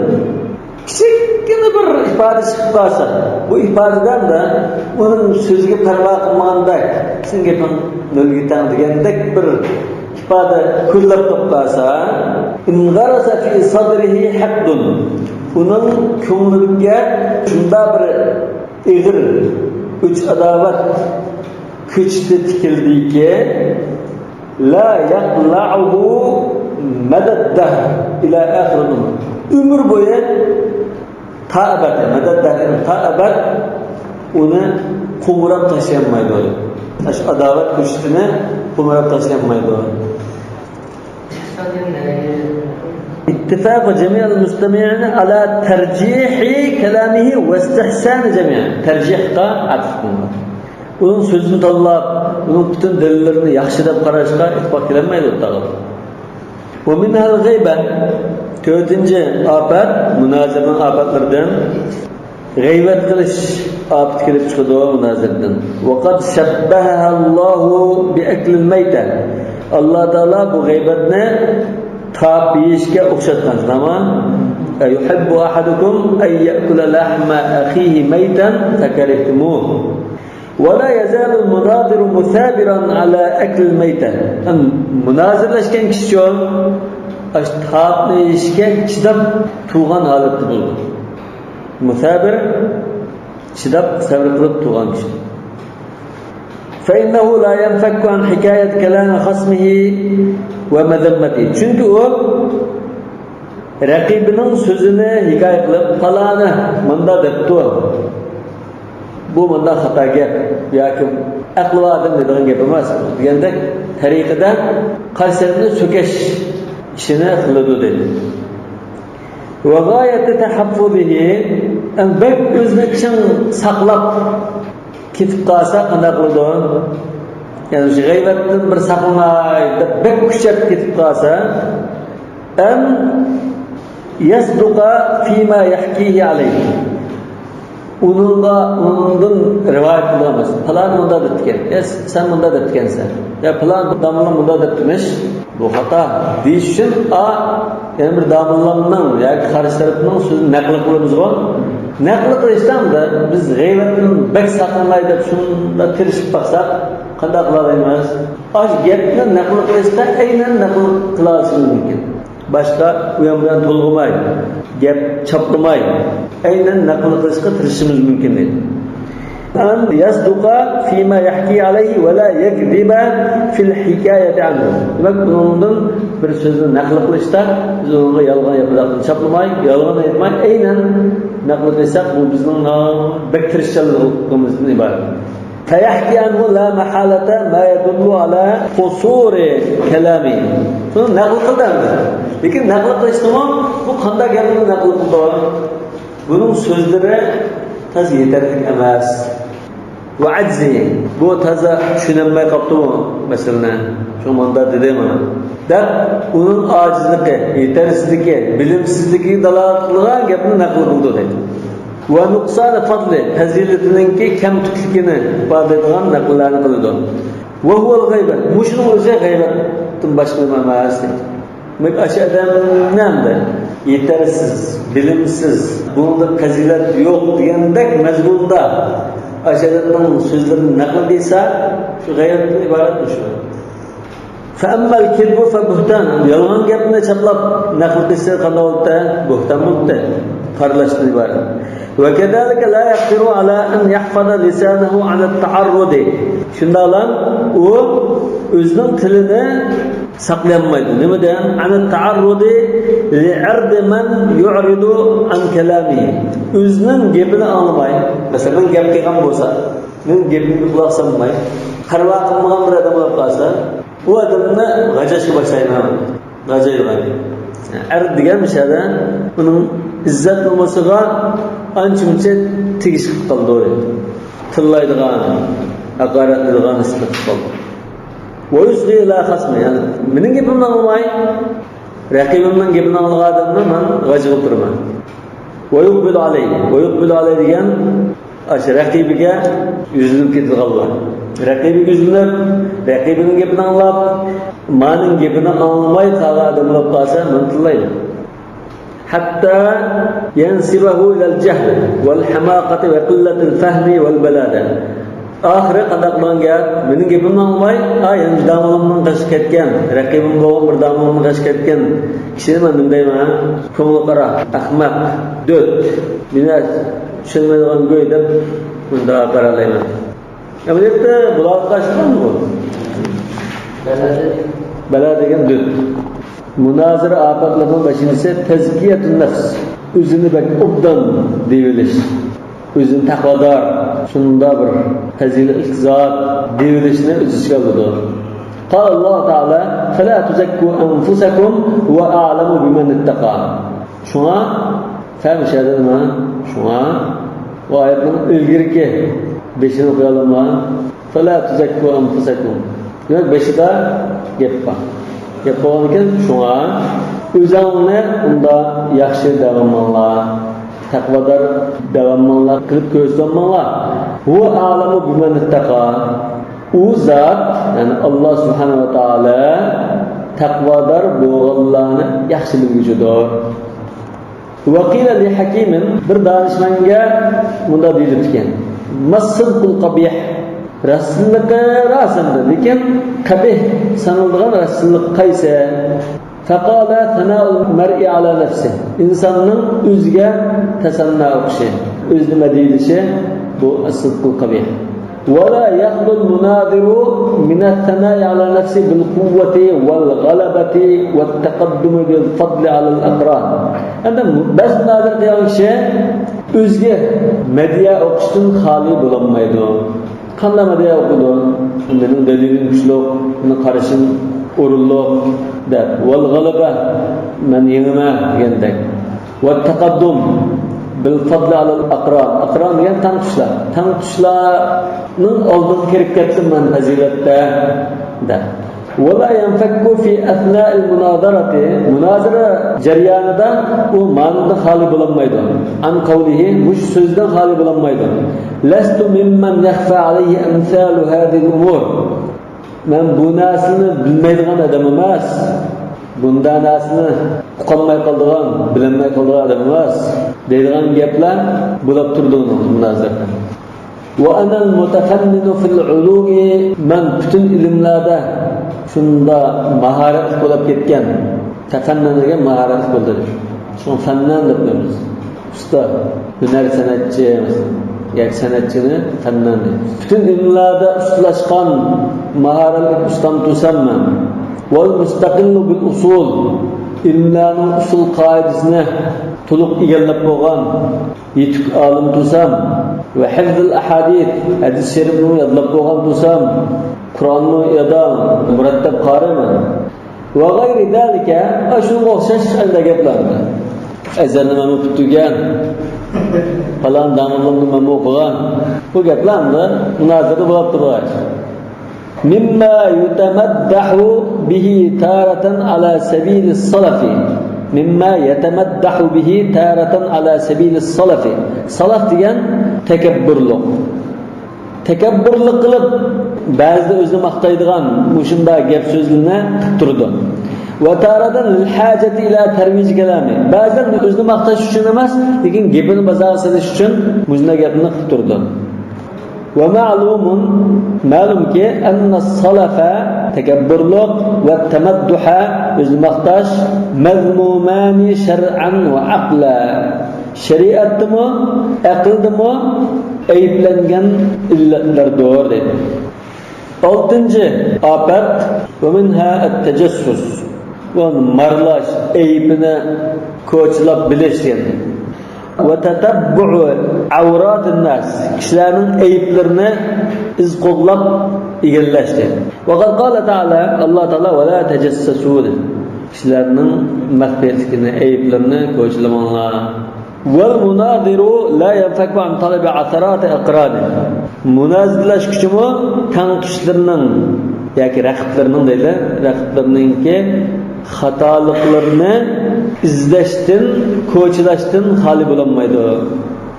كىچىككىنە بىر ئىپادە چىقىپ قالسا، بۇ ئىپادىدە ئۇنىڭ سۆزىگە پەرۋا قىلمىغاندەك، سېنىڭ گېپىڭ نۆلگە تەڭ دېگەندەك بىر ئىپادە كۆرۈلۈپ قالسا، ئىنغەرەسە فى سەدرىھى ھەقدۇن. ئۇنىڭ كۆڭلىگە شۇنداق بىر ئېغىر ئۆچ-ئاداۋەت كۆچىتى تىكىلدىكى، لا يقلعه مدى الدهر إلى آخر العمر. ئۆمۈر بويى تا ئەبەد، مەدەد دەھرىن تا ئەبەد ئۇنى قومۇراپ تاشلىيالمايدۇ. ئاشۇ ئاداۋەت كۆچىتىنى قومۇراپ تاشلىيالمايدۇ. اتفاق جميع المستمعين على ترجيح كلامه واستحسان جميع. تەرجىھقا ئاتىپىڭلار. ئۇنىڭ سۆزىنى تاللاپ، ئۇنىڭ پۈتۈن دەلىللىرىنى ياخشى دەپ قاراشقا ئىتتىپاق كېلەلمەيدۇ ئۇنداقلار. ومنها الغيبة. تۆتىنچى ئاپەت، مۇنازىرىنىڭ ئاپەتلىرىدىن غەيۋەت قىلىش ئاپىتى كېلىپ چىقىدۇ مۇنازىرىدىن. وقد شبهها الله بأكل الميتة. ئاللا تائالا بۇ غەيۋەتنى تاپ يېيىشكە ئوخشاتقان. تامام. أيحب أحدكم أن يأكل لحم أخيه ميتا فكرهتموه. ولا يزال المناظر مثابرا على أكل الميتة. مۇنازىرىلەشكەن كىشىچۇ، ئاشۇ تاپنى يېيىشكە چىداپ تۇرغان ھالەتتە بولىدۇ. مۇسابىر، چىداپ سەۋر قىلىپ تۇرغان كىشى. فإنه لا ينفك عن حكاية كلام خصمه ومذمته. چۈنكى ئۇ رەقىبىنىڭ سۆزىنى ھېكايە قىلىپ، پالانى مۇنداق دەپتۇ، بۇ مۇنداق خاتا گەپ ياكى ئەقلى بار ئادەم دەيدىغان گەپ ئەمەس دېگەندەك تەرىقىدە قارشى تەرەپنى سۆكۈش ئىشىنى قىلىدۇ دېدى. وغاية تحفظه، بەك ئۆزىنى چىڭ ساقلاپ كېتىپ قالسا قانداق قىلىدۇ؟ يەنى شۇ غەيۋەتتىن بىر ساقلىناي دەپ بەك كۈچەپ كېتىپ قالسا، أن يصدق فيما يحكيه عليه. ئۇنىڭغا، ئۇنىڭدىن رىۋايەت قىلىدىغان بولسا، پالان مۇنداق دەپتىكەن، يا سەن مۇنداق دەپتىكەنسەن، يا پالان داموللا مۇنداق دەپتىمىش، بۇ خاتا دېيىش ئۈچۈن، ئا، يەنە بىر داموللامنىڭ ياكى قارشى تەرەپنىڭ سۆزىنى نەقىل قىلىمىزغۇ. نەقىل قىلىشتا بىز غەيۋەتتىن بەك ساقلىناي دەپ شۇنداق تىرىشىپ باقساق، قانداق قىلالايمىز؟ ئاشۇ گەپنى نەقىل قىلىشتا ئەينەن نەقىل قىلالىشىمىز مۇمكىن. باشقا ئۇ يان بۇ يان تولغىماي، گەپ چاپلىماي، ئەينەن نەقىل قىلىشقا تىرىشىشىمىز مۇمكىن دەيدۇ. أن يصدق فيما يحكي عليه ولا يكذب في الحكاية عنه. دېمەك، ئۇنىڭدىن بىر سۆزنى نەقىل قىلىشتا بىز ئۇنىڭغا يالغان ياپىلاقنى چاپلىماي، يالغان ئېيتماي، ئەينەن نەقىل قىلساق، بۇ بىزنىڭ بەك تىرىشچانلىقىمىزدىن ئىبارەت. فيحكي عنه لا محالة ما يدل على قصور كلامه. بۇنى نەقىل قىلدى ئەمدى. لېكىن نەقىل قىلىشتىمۇ بۇ قانداق گەپنى نەقىل قىلدى؟ بۇنىڭ سۆزلىرى تازا يېتەرلىك ئەمەس. وعجزه، بۇ تازا چۈشىنەلمەي قاپتۇ بۇ مەسىلىنى. شۇڭا مۇنداق دېدى مانا. دەپ، ئۇنىڭ ئاجىزلىقى، يېتەرسىزلىكى، بىلىمسىزلىكىگە دالالەت قىلىدىغان گەپنى نەقىل قىلدى دەيدۇ. ونقصان فضله، پەزىلىتىنىڭكى كەمتۈكلۈكىنى ئىپادىلەيدىغان نەقىللەرنى قىلىدۇ. وهو الغيبة، مۇشۇنىڭ ئۆزى غەيۋەتتىن باشقا نېمە ئەمەس دەيدۇ. دېمەك، ئاشۇ ئادەمنى ئەمدى يېتەرسىز، بىلىمسىز، بۇنىڭدا پەزىلەت يوق دېگەندەك مەزمۇندا ئاشۇ ئادەمنىڭ سۆزلىرىنى نەقىل قىلسا، شۇ غەيۋەتتىن ئىبارەت مۇشۇ. فأما الكذب فبهتان، يالغان گەپنى چاپلاپ نەقىل قىلسا قانداق بولدى؟ بۇھتان بولدى. قارىلاشتىن ئىبارەت. وكذلك لا يقدر على أن يحفظ لسانه عن التعرض. شۇنداقلا ئۇ ئۆزىنىڭ تىلىنى ساقلىيالمايدۇ. نېمىدىن؟ عن التعرض لعرض من يعرض عن كلامه. ئۆزىنىڭ گېپىنى ئاڭلىماي، مەسىلەن، مەن گەپ قىلغان بولسا، مېنىڭ گېپىمگە قۇلاق سالماي، پەرۋا قىلمىغان بىر ئادەم بولۇپ قالسا، ئۇ ئادەمنى غاجاشقا باشلايمەن. غاجايدىغان. ئەر دېگەن مۇشۇ يەردە ئۇنىڭ ئىززەت نومۇسىغا ئانچە-مۇنچە تېگىش قىلىپ قالىدۇ. تىللايدىغان، ھاقارەتلەيدىغان سۈپەت قىلىپ قالىدۇ. ويصغي إلى خصمه، يەنى مېنىڭ گېپىمنى ئاڭلىماي، رەقىبىمنىڭ گېپىنى ئاڭلىغان ئادەمنى مەن غاجىغا تۇرىمەن. ويقبل عليه، ويقبل عليه دېگەن ئاشۇ رەقىبىگە يۈزلىنىپ كېتىدىغانلار. رەقىبىگە يۈزلىنىپ، رەقىبىنىڭ گېپىنى ئاڭلاپ، مانىڭ گېپىنى ئاڭلىماي قالغان ئادەم بولۇپ قالسا، مانا تىللايدۇ. حتى ينسبه إلى الجهل والحماقة وقلة الفهم والبلادة. ئاخىرى قانداق بولغان گەپ؟ مېنىڭ گېپىمنى ئاڭلىماي، ئا، يەنە بىر داموللامنىڭ قېشىغا كەتكەن، رەقىبىم بولغان بىر داموللامنىڭ قېشىغا كەتكەن كىشىنى مەن نېمە دەيمەن؟ كۆڭلى قارا، ئەخمەق، دۆت، مېنى چۈشەنمەيدىغان گۇي دەپ مۇنداق قارالايمەن. ئەمەلىيەتتە بۇلارغا قارشى بۇ. بەلا دېگەن دۆت. مۇنازىرە ئاپەتلىرىنىڭ بەشىنچىسى تەزكىيەتۇن نەفس. ئۆزىنى بەك ئوبدان دېيىۋېلىش. ئۆزىنى تەقۋادار، شۇنداق بىر پەزىلەتلىك زات دېيىۋېلىشنى ئۆز ئىچىگە ئالىدۇ. قال الله تعالى: فلا تزكوا أنفسكم هو أعلم بمن اتقى. شۇڭا، فە مۇشەددە نېمە؟ شۇڭا، بۇ ئايەتنىڭ ئىلگىرىكى بېشىنى ئوقۇيالىما؟ فلا تزكوا أنفسكم. دېمەك، بېشىدا گەپ بار. گەپ بولغانىكەن، شۇڭا ئۆزۈڭنى ئۇنداق ياخشى دەۋالماڭلار. تەقۋادار دەۋالماڭلار، قىلىپ كۆرسەتمەڭلار. هو أعلم بمن اتقى. ئۇ زات، يەنى ئاللا سۇبھانەھۇ ۋە تائالا تەقۋادار بولغانلارنى ياخشى بىلگۈچىدۇر. وقيل لحكيم، بىر دانىشمەنگە مۇنداق دېيىلىپتىكەن: ما الصدق القبيح؟ راستچىللىقى راست ئەمدى، لېكىن قەبىھ سانىلىدىغان راستچىللىق قايسى؟ فقال: ثناء المرء على نفسه. ئىنساننىڭ ئۆزىگە تەسەننا ئوقۇشى، ئۆزىنى مەدھىيلىشى، بۇ الصدق القبيح. ولا يخلو المناظر من الثناء على نفسه بالقوة والغلبة والتقدم بالفضل على الأقران. ئەمدى بەس مۇنازىرە قىلغان كىشى ئۆزىگە مەدھىيە ئوقۇشتىن خالىي بولالمايدۇ. قانداق مەدھىيە ئوقۇيدۇ؟ مېنىڭ دەلىلىم كۈچلۈك، مېنىڭ قارىشىم ئورۇنلۇق دەپ. والغلبة، مەن يېڭىمەن دېگەندەك. والتقدم بالفضل على الأقران. ئەقران دېگەن تەڭتۇشلار. تەڭتۇشلارنىڭ ئالدىغا كىرىپ كەتتىم مەن پەزىلەتتە دەپ. ولا ينفك في أثناء المناظرة، مۇنازىرە جەريانىدا ئۇ مانىدىن خالىي بولالمايدۇ. عن قوله، مۇشۇ سۆزدىن خالىي بولالمايدۇ. لست ممن يخفى عليه أمثال هذه الأمور. مەن بۇ نەرسىنى بىلمەيدىغان ئادەم ئەمەس. بۇنداق نەرسىنى ئۇقالماي قالىدىغان، بىلەلمەي قالىدىغان ئادەم ئەمەس. دەيدىغان گەپلەر بولاپ تۇرىدۇ ئۇنىڭ مۇنازىرىدە. وأنا المتفنن في العلوم، مەن پۈتۈن ئىلىملەردە شۇنداق ماھارەتلىك بولاپ كەتكەن. تەفەننەن دېگەن ماھارەتلىك بولدى. شۇڭا فەننان دەپ قويىمىز. ئۇستا، ھۈنەر سەنئەتچى، ياكى سەنئەتچىنى فەننان دەيمىز. پۈتۈن ئىلىملەردە ئۇستىلاشقان، ماھارەتلىك ئۇستام تۇرسام مەن. والمستقل بالأصول، ئىلىملەرنىڭ ئۇسۇل قائىدىسىنى تولۇق ئىگىلەپ بولغان يېتىك ئالىم تۇرسام، وحفظ الأحاديث، ھەدىس شېرىپنى يادلاپ بولغان تۇرسام، قۇرئاننى يادا مۇرەتتەپ قارىيمەن. وغير ذلك، ئاشۇنىڭغا ئوخشاش ئەندە گەپلەرنى. ئەزەلنى مەنمۇ پۈتتۈرگەن، پالان داموللامنى مەنمۇ ئوقۇغان. بۇ گەپلەر ئەمدى مۇنازىرىدە بولاپ تۇرغاچ. مما يتمدح به تارة على سبيل السلف. مما يتمدح به تارة على سبيل السلف. سەلەف دېگەن تەكەببۇرلۇق. تەكەببۇرلۇق قىلىپ، بەزىدە ئۆزىنى ماختايدىغان مۇشۇنداق گەپ سۆزلىرىنى قىلىپ تۇرىدۇ. وتارة للحاجة إلى ترويج كلامه. بەزىدە ئۆزىنى ماختاش ئۈچۈن ئەمەس، لېكىن گېپىنى بازارغا سېلىش ئۈچۈن مۇشۇنداق گەپنى قىلىپ تۇرىدۇ. ومعلوم، مەلۇمكى، أن السلف، تەكەببۇرلۇق، والتمدح، ئۆزىنى ماختاش، مذمومان شرعا وعقلا. شەرىئەتتىمۇ، ئەقىلدىمۇ ئەيىبلەنگەن ئىللەتلەردۇر دەيدۇ. ئالتىنچى ئاپەت، ومنها التجسس. بۇ مارىلاش، ئەيىبىنى كوچىلاپ بىلىش دېگەن. وتتبع عورات الناس. كىشىلەرنىڭ ئەيىبلىرىنى ئىز قوغلاپ ئىگىلەش دەيدۇ. وقد قال تعالى، ئاللا تائالا، ولا تجسسوا دەيدۇ. كىشىلەرنىڭ مەخپىيەتلىكىنى، ئەيىبلىرىنى كوچىلىماڭلار. والمناظر لا ينفك عن طلب عثرات أقرانه. مۇنازىرىلەشكۈچىمۇ تەڭتۇشلىرىنىڭ ياكى رەقىبلىرىنىڭ دەيلى، رەقىبلىرىنىڭكى خاتالىقلىرىنى ئىزدەشتىن، كوچىلاشتىن خالىي بولالمايدۇ.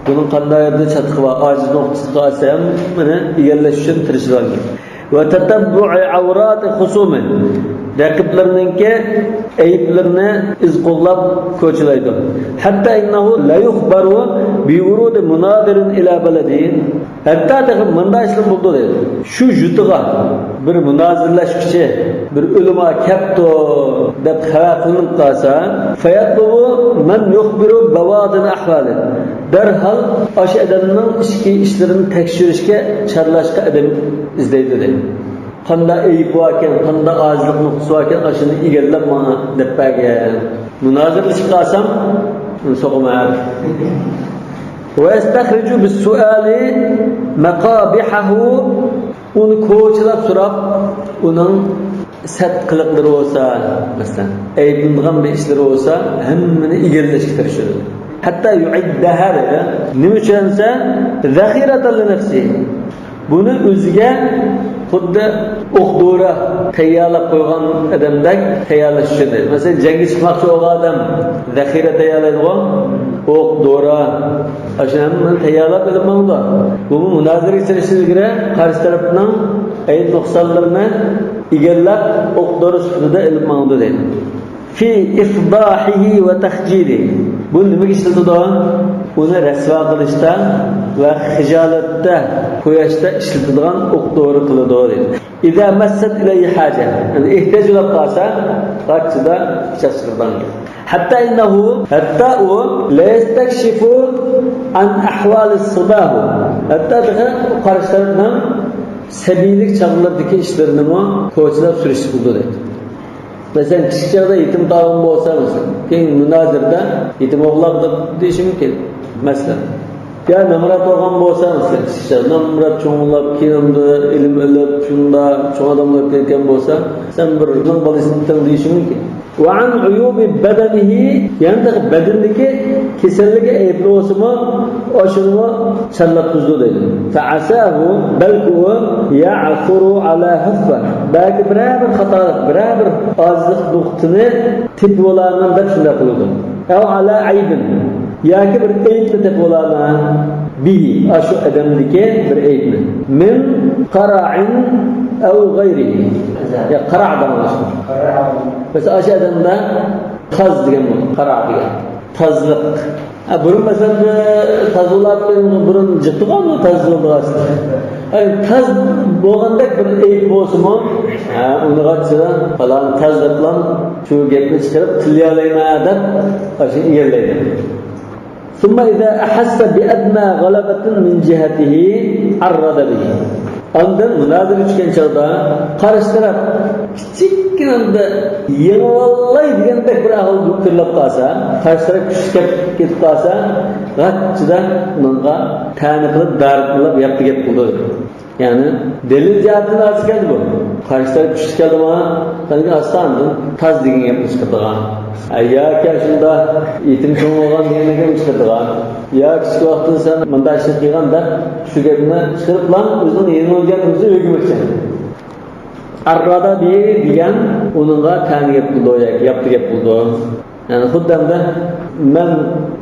بۇنىڭ قانداق يەردە چاتىقى بار، ئاجىز نۇقتىسى قالسا ھەم بۇنى ئىگىلەش ئۈچۈن تىرىشىدىغان گەپ. وتتبع عورات خصومه. رەقىبلىرىنىڭكى ئەيىبلىرىنى ئىز قوغلاپ كوچىلايدۇ. حتى إنه ليخبر بورود مناظر إلى بلده. ھەتتا تېخى مۇنداق ئىشلار بولىدۇ دەيدۇ. شۇ يۇرتىغا بىر مۇنازىرىلەشكۈچى، بىر ئۆلىما كەپتۇ دەپ خەۋەر قىلىنىپ قالسا، فيطلب من يخبر ببواطن أحواله. دەرھال ئاشۇ ئادەمنىڭ ئىچكى ئىشلىرىنى تەكشۈرۈشكە، چارلاشقا ئادەم ئىزدەيدۇ دەيدۇ. قانداق ئەيىبى باركەن، قانداق ئاجىزلىق نۇقتىسى باركەن، ئاشۇنى ئىگىلەپ ماڭا دەپ بەرگەن. مۇنازىرىلىشىپ قالسام، سوقىمەن. ويستخرج بالسؤال مقابحه، ئۇنى كوچىلاپ سوراپ، ئۇنىڭ سەت قىلىقلىرى بولسا، مەسىلەن، ئەيىبلىنىدىغان بىر ئىشلىرى بولسا، ھەممىنى ئىگىلەشكە تىرىشىدۇ. حتى يعدها دەيدۇ. نېمە ئۈچۈن دېسە، ذخيرة لنفسه. بۇنى ئۆزىگە خۇددى ئوق دورا تەييارلاپ قويغان ئادەمدەك تەييارلاش ئۈچۈن دەيدۇ. مەسىلەن، جەڭگە چىقماقچى بولغان ئادەم ذەخىرە تەييارلايدىغۇ، ئوق، دورا، ئاشۇ ھەممىنى تەييارلاپ ئېلىپ ماڭىدۇ. بۇمۇ مۇنازىرىگە چىقىشتىن ئىلگىرى قارشى تەرەپنىڭ ئەيىب نۇقسانلىرىنى ئىگىلەپ، ئوق دورا سۈپىتىدە ئېلىپ ماڭىدۇ دەيدۇ. في إفضاحه وتخجيله. بۇ نېمىگە ئىشلىتىدۇ؟ ئۇنى رەسۋا قىلىشتا ۋە خىجالەتتە قوياشتا ئىشلىتىدىغان ئوق دورا قىلىدۇ دەيدۇ. إذا مست إليه حاجة. يەنى ئېھتىياج بولۇپ قالسا، قاچىدا پىچاق چىقىرىدىغان. حتى إنه، ھەتتا ئۇ، ليستكشف عن أحوال صباه. ھەتتا تېخى قارشى تەرەپنىڭ سەبىيلىك چاغلىرىدىكى ئىشلىرىنىمۇ پوچىلاپ سۈرۈشتۈرۈپ بولىدۇ دەيدۇ. مەسىلەن، كىچىك چاغدا يېتىم قالغان بولسا، مەسىلەن، كېيىن مۇنازىرىدە يېتىم ئوغلاق دەپ دېيىشى مۇمكىن. مەسىلەن، يا نامرات بولغان بولسا، مەسىلەن، كىچىك چاغدا نامرات چوڭلاپ، كېيىن ئىلىم ئېلىپ، شۇنداق چوڭ ئادەم بولۇپ كەتكەن بولسا، سەن بىر ئىتنىڭ بالىسىدىن دېيىشى مۇمكىن. وعن عيوب بدنه، يەنى بەدىنىدىكى كېسەللىكى ئەيىبلىك بولسىمۇ، ئاشۇنىمۇ سەنلەپ تۇرىدۇ دەيدۇ. فعساه، بەلكى ئۇ، يعثر على هفوة، بەلكى بىرەر بىر خاتالىق، بىرەر بىر ئاجىزلىق نۇقتىنى تېپىۋالارمەن دەپ شۇنداق قىلىدۇ. أو على عيب، ياكى بىر ئەيىبنى تېپىۋالارمەن. به، ئاشۇ ئادەمدىكى بىر ئەيىبنى. من قرع أو غيره، يا قرع دەڭلار. مەسىلەن، ئاشۇ ئادەمدە تاز دېگەن بولىدۇ، قرع دېگەن. تازلىق. ھە، بۇرۇن مەسىلەن، بىر تاز بولاتتى، بۇرۇن جىق تۇغانمۇ تاز بولىدىغان. ھە، تاز بولغاندەك بىر ئەيىب بولسىمۇ، ھە، ئۇنىغا چىدا، پالان تاز دەپلا شۇ گەپنى چىقىرىپ تىللىيالايمەن دەپ، ئاشۇنى ئىگىلەيدۇ. ثم إذا أحس بأدنى غلبة من جهته عرض به. ئاندىن مۇنازىرە چۈشكەن چاغدا قارشى تەرەپ كىچىككىنە بىر يېڭىۋالاي دېگەندەك بىر ئەھۋال كۆرۈلۈپ قالسا، قارشى تەرەپ كۈچلۈك كېلىپ كېتىپ قالسا، غاچچىدا ئۇنىڭغا تەنە قىلىپ، دارىت قىلىپ، ياپتى گەپ قىلىدۇ. يەنى دەلىل جەھەتتىن ھازىر كەلدى بۇ. قارشى تەرەپ كۈچلۈك كەلدى ماڭا، قېنى ئاستا ئاندىن تاز دېگەن گەپنى چىقىرىدىغان. ئە، ياكى شۇنداق يېتىم چوڭ بولغان دېگەن گەپنى چىقىرىدىغان. يا كىچىك ۋاقتىدا سەن مۇنداق ئىشنى قىلغان دەپ شۇ گەپنى چىقىرىپلا ئۆزىنىڭ يېڭىلگەن ئۆزى ئۆگىمەكچى. ئەررادابى دېگەن ئۇنىڭغا تەنە گەپ قىلىدۇ ياكى ياپتى گەپ قىلىدۇ. يەنى خۇددى ئەمدى مەن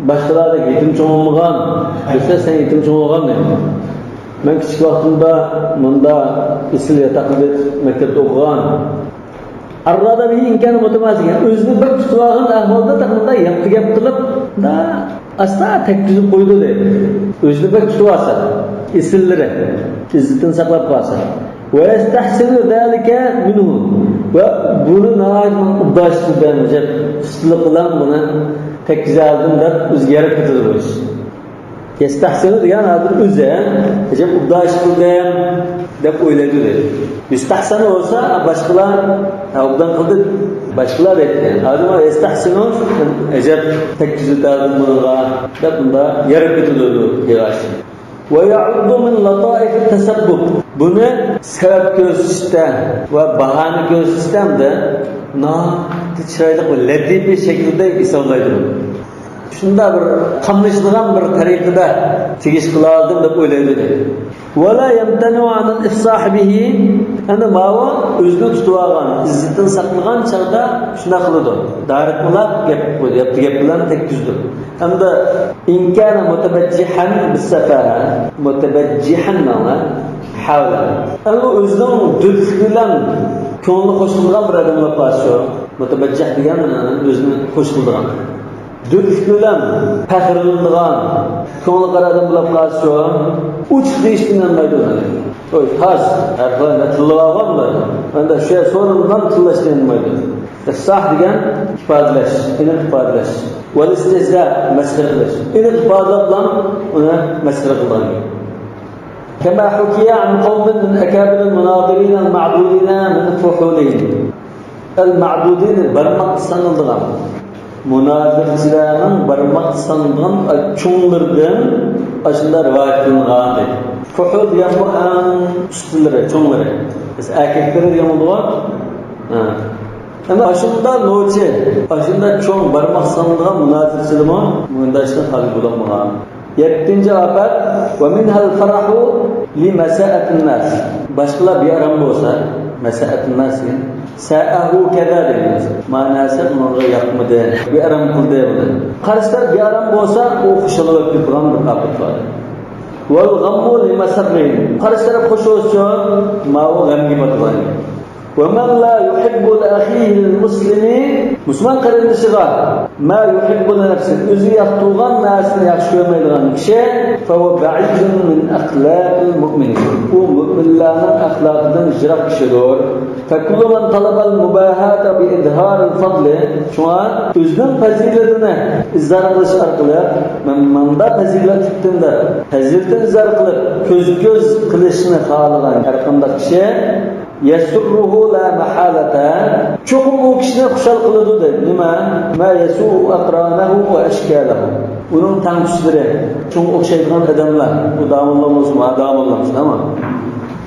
باشقىلاردەك يېتىم چوڭ بولمىغان دېسە، سەن يېتىم چوڭ بولغان دەيدۇ. مەن كىچىك ۋاقتىمدا مۇندا ئېسىل ياتاقلىدا مەكتەپتە ئوقۇغان. ئەررادابى ئىن كان مۇتەماسىكەن، ئۆزىنى بەك تۇتۇۋالغان ئەھۋالدا تېخى مۇنداق ياپتى گەپ قىلىپ، مۇنداق ئاستا تەگكۈزۈپ قويىدۇ دەيدۇ. ئۆزىنى بەك تۇتۇۋالسا، ئېسىللىرى، ئىززىتىنى ساقلاپ قالسا. ويستحسن ذلك منه، ۋە بۇنى ناھايىتى ئوبدان ئىش قىلدىم دەپ، ئۇستىلىق بىلەن بۇنى تەگكۈزەلىدىم دەپ ئۆزىگە ياراپ كېتىدۇ بۇ ئىش. يستحسن دېگەن ھازىر ئۆزى، ئەجەب ئوبدان ئىش قىلدىم دەپ ئويلايدۇ دەيدۇ. يستحسن بولسا باشقىلار، ھە، ئوبدان قىلدى، باشقىلار دەيدىكەن. ھازىر ما يستحسن، ئەجەب تەگكۈزۈۋېتەلىدىم بۇنىڭغا دەپ، بۇندا ياراپ كېتىدۇ دېگەن ئىش. ويعد من لطائف التسبب. بۇنى سەۋەب كۆرسىتىشتە ۋە باھانە كۆرسىتىشتە ھەمدە ناھايىتى چىرايلىق ۋە لەتىپىي شەكىلدە ھېسابلايدۇ. شۇنداق بىر قاملىشىدىغان بىر تەرىقىدە تېگىش قىلالىدىم دەپ ئويلايدۇ دەيدۇ. ولا يمتنع عن الإفصاح به. ئەمدى ماۋۇ ئۆزىنى تۇتۇۋالغان، ئىززىتىنى ساقلىغان چاغدا شۇنداق قىلىدۇ. دارىتمىلاپ گەپ، ياپتى گەپ بىلەن تەگكۈزىدۇ. ئەمدى إن كان متبجحا بالسفاهة، متبجحا دەڭلار، ھە بىلەن. ئەمدى ئۆزىنىڭ دۆتلۈكى بىلەن كۆڭلىنى خوش قىلىدىغان بىر ئادەم بولۇپ قالسا شۇ. مۇتەبەججىھ دېگەن ئۆزىنى خوش قىلىدىغان. دۆتلۈكى بىلەن پەخىرلىنىدىغان، كۆڭلى قارا ئادەم بولۇپ قالسا شۇ. ئوچۇق دېيىشكە ئۇنىمايدۇ. ئوي، تاز، ھەر خىل تىللاۋالغان بىر. ئەمدى شۇ سورۇنغان تىللاشنى ئۇنىمايدۇ. ئىفساھ دېگەن ئىپادىلەش، ئېنىق ئىپادىلەش. ۋەل ئىستىھزا، مەسخىرە قىلىش. ئېنىق ئىپادىلەپ بىلەن ئۇنى مەسخىرە قىلىدىغان گەپ. كما حكي عن قوم من أكابر المناظرين المعدودين من فحولهم. المعدودين، بارماققا سانىلىدىغان. مۇنازىرىچىلەرنىڭ بارماققا سانىلىدىغان چوڭلىرىدىن ئاشۇنداق رىۋايەت قىلىنغان دەيدۇ. فۇھۇل دېگەن بۇ ئەڭ ئۈستىلىرى، چوڭلىرى. بىز ئەركەكلىرى دېگەن بولىدىغۇ. ھە. ئەمما ئاشۇنداق نوچى، ئاشۇنداق چوڭ بارماق سانىلىدىغان مۇنازىرىچىلىرىمۇ مۇنداق ئىشتىن خالىي بولالمىغان. يەتتىنچى ئاپەت، ومنها الفرح لمساءة الناس. باشقىلار بىئارام بولسا، مساءة الناس دېگەن، ساءه كذا دېگەن. مەنىسى ئۇنىڭغا ياقمىدى، بىئارام قىلدى بۇنى. قارشى تەرەپ بىئارام بولسا، ئۇ خۇشال بولۇپ كېتىدىغان بىر ئاپەت بار. والغم لمسرهم. قارشى تەرەپ خوش بولسا، ماۋۇ غەمگە پاتىدىغان. ومن لا يحب لأخيه المسلم، مۇسۇلمان قېرىندىشىغا، ما يحب لنفسه، ئۆزى ياقتۇرغان نەرسىنى ياخشى كۆرمەيدىغان كىشى، فهو بعيد من أخلاق المؤمنين، ئۇ مۆمىنلەرنىڭ ئەخلاقىدىن يىراق كىشىدۇر. فكل من طلب المباهاة بإظهار الفضل، شۇڭا ئۆزىنىڭ پەزىلىتىنى ئىزھار قىلىش ئارقىلىق، مەن ماندا پەزىلەتلىكتىن دەپ، پەزىلىتىنى ئىزھار قىلىپ، كۆز-كۆز قىلىشنى خالىغان ھەرقانداق كىشى، يسره لا محالة، چوقۇم ئۇ كىشىنى خۇشال قىلىدۇ دەيدۇ. نېمە؟ ما يسوء أقرانه وأشكاله، ئۇنىڭ تەڭتۇشلىرى، شۇڭا ئوخشايدىغان ئادەملەر، ئۇ داموللا بولسۇن، ھە، داموللا بولسۇن، ئەمما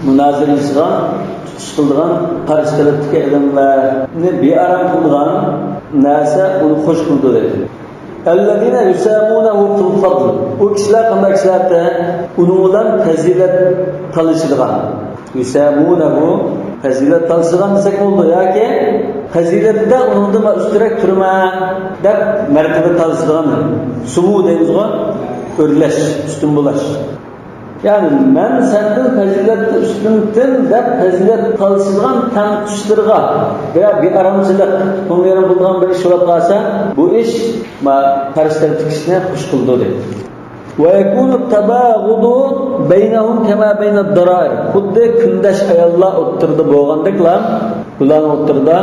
مۇنازىرىلىشىدىغان، تۇتۇش قىلىدىغان، قارشى تەرەپتىكى ئادەملەرنى بىئارام قىلىدىغان نەرسە ئۇنى خۇش قىلىدۇ دەيدۇ. الذين يسامونه في الفضل، ئۇ كىشىلەر قانداق كىشىلەردە ئۇنىڭ بىلەن پەزىلەت تالىشىدىغان. يسامونه، پەزىلەت تالىشىدىغان دېسەك بولىدۇ، ياكى پەزىلەتتە ئۇنىڭدىن مەن ئۈستۈنرەك تۇرىمەن دەپ مەرتىۋە تالىشىدىغان. سۇمۇ دەيمىزغۇ، ئۆرلەش، ئۈستۈن بولاش. يەنى، مەن سەندىن پەزىلەتتە ئۈستۈنتىم دەپ پەزىلەت تالىشىدىغان تەڭتۇشلىرىغا بىرەر بىئارامچىلىق، كۆڭلى يېرىم بولىدىغان بىر ئىش بولۇپ قالسا، بۇ ئىش ما قارشى تەرەپتىكى كىشىنى خۇش قىلىدۇ دەيدۇ. ويكون التباغض بينهم كما بين الضرائر، خۇددى كۈندەش ئاياللار ئوتتۇرىدا بولغاندەكلا، بۇلارنىڭ ئوتتۇرىدا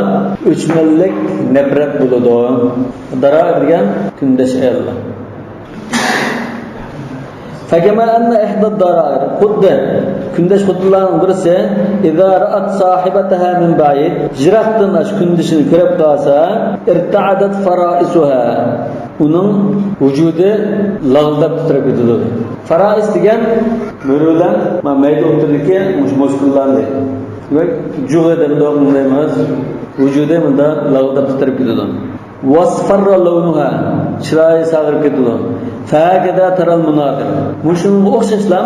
ئۆچمەنلىك، نەپرەت بولىدۇ. دارائىر دېگەن كۈندەش ئاياللار. فكما أن إحدى الضرائر، خۇددى كۈندەش خوتۇنلارنىڭ بىرسى، إذا رأت صاحبتها من بعيد، يىراقتىن ئاشۇ كۈندىشىنى كۆرۈپ قالسا، ارتعدت فرائصها، ئۇنىڭ ۋۇجۇدى لاغىلداپ تىترەپ كېتىدۇ. فارائىس دېگەن مۈرۈلەر، ما مەيدە ئوتتۇرىدىكى مۇشۇ مۇسكۇللارنى دەيدۇ. دېمەك، جۇغى دەمدۇق دەيمىز، ۋۇجۇدى مۇندا لاغىلداپ تىترەپ كېتىدۇ. واصفر لونها، چىرايى ساغىرىپ كېتىدۇ. فهكذا ترى المناظر، مۇشۇنىڭغا ئوخشاشلا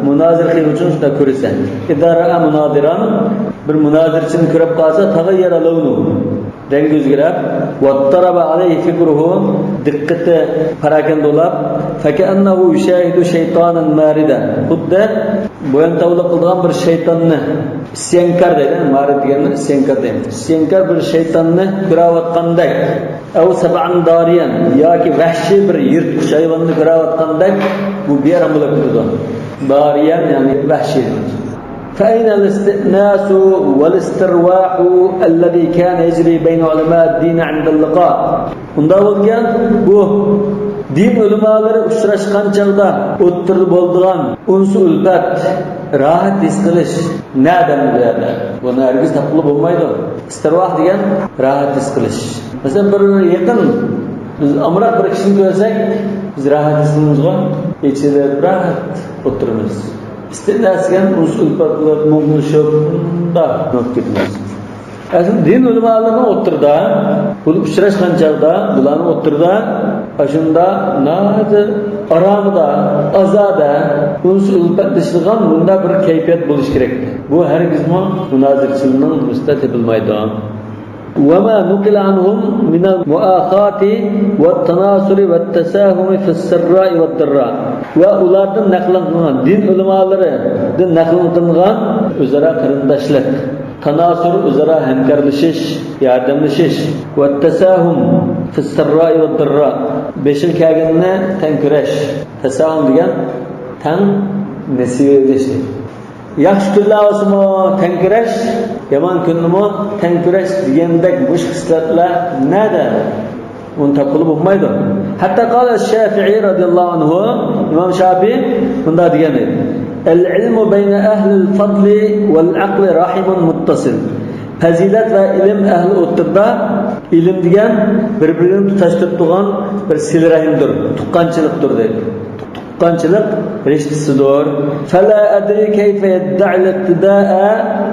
مۇنازىرە قىلغۇچىنى شۇنداق كۆرىسەن. إذا رأى مناظرا، بىر مۇنازىرىچىنى كۆرۈپ قالسا، تغير لونه، رەڭگى ئۆزگىرىپ، واضطرب عليه فكره، دىققىتى پاراكەندە بولۇپ، فكأنه يشاهد شيطانا ماردا، خۇددى بويۇنتاۋلىق قىلىدىغان بىر شەيتاننى، ئىسيانكار دەيدۇ، مارىد دېگەننى ئىسيانكار دەيمىز. ئىسيانكار بىر شەيتاننى كۆرۈۋاتقاندەك، أو سبعا ضاريا، ياكى ۋەھشىي بىر يىرتقۇچ ھايۋاننى كۆرۈۋاتقاندەك، بۇ بىئارام بولۇپ كېتىدۇ. ضاريا، يەنى ۋەھشىي. فأين الاستئناس والاسترواح الذي كان يجري بين علماء الدين عند اللقاء؟ ئۇنداق بولغان، بۇ دىن ئۆلىمالىرى ئۇچراشقان چاغدا ئوتتۇرىدا بولىدىغان ئۇنس-ئۈلپەت، راھەت ھېس قىلىش نەدە بۇ يەردە؟ بۇنى ھەرگىز تاپقىلى بولمايدۇ. ئىستىرۋاھ دېگەن راھەت ھېس قىلىش. مەسىلەن، بىر يېقىن، بىز ئامراق بىر كىشىنى كۆرسەك، بىز راھەت ھېس قىلىمىزغۇ، ئېچىلىپ، راھەت ئولتۇرىمىز. ئىستىئناس دېگەن ئۇنس-ئۈلپەت بىلەن مۇڭدىشىپ، مۇنداق بولۇپ كېتىمىز. ئەسلى دىن ئۆلىمالىرىنىڭ ئوتتۇرىدا، بۇ ئۇچراشقان چاغدا، بۇلارنىڭ ئوتتۇرىدا ئاشۇنداق ناھايىتى ئارامىدا، ئازادە، ئۇنس-ئۈلپەتلىشىدىغان مۇنداق بىر كەيپىيات بولۇشى كېرەك. بۇ ھەرگىزمۇ مۇنازىرىچىلىرىنىڭ نېمىسىدە تېپىلمايدۇ. وما نقل عنهم من المؤاخاة والتناصر والتساهم في السراء والضراء. ۋە ئۇلاردىن نەقىل قىلىنغان، دىن ئۆلىمالىرىدىن نەقىل قىلىنغان ئۆزئارا قېرىنداشلىق، تاناسۇر، ئۆزئارا ھەمكارلىشىش، ياردەملىشىش، والتساهم في السراء والضراء، بېشىغا كەلگەننى تەڭ كۈرەش، تەساھۇم دېگەن تەڭ نېسىۋە ئېلىش. ياخشى كۈنلەر بولسىمۇ تەڭ كۈرەش، يامان كۈندىمۇ تەڭ كۈرەش دېگەندەك مۇشۇ خىسلەتلەر نەدە؟ ئۇنى تاپقىلى بولمايدۇ. حتى قال الشافعي رضي الله عنه، ئىمام شافىئى مۇنداق دېگەن ئىدى: العلم بين أهل الفضل والعقل رحم متصل. پەزىلەت ۋە ئىلىم ئەھلى ئوتتۇرىدا، ئىلىم دېگەن بىر-بىرىنى تۇتاشتۇرۇپ تۇرغان بىر سىلە رەھىمدۇر، تۇغقانچىلىقتۇر دەيدۇ. تۇغقانچىلىق رىشتىسىدۇر. فلا أدري كيف يدعي الاقتداء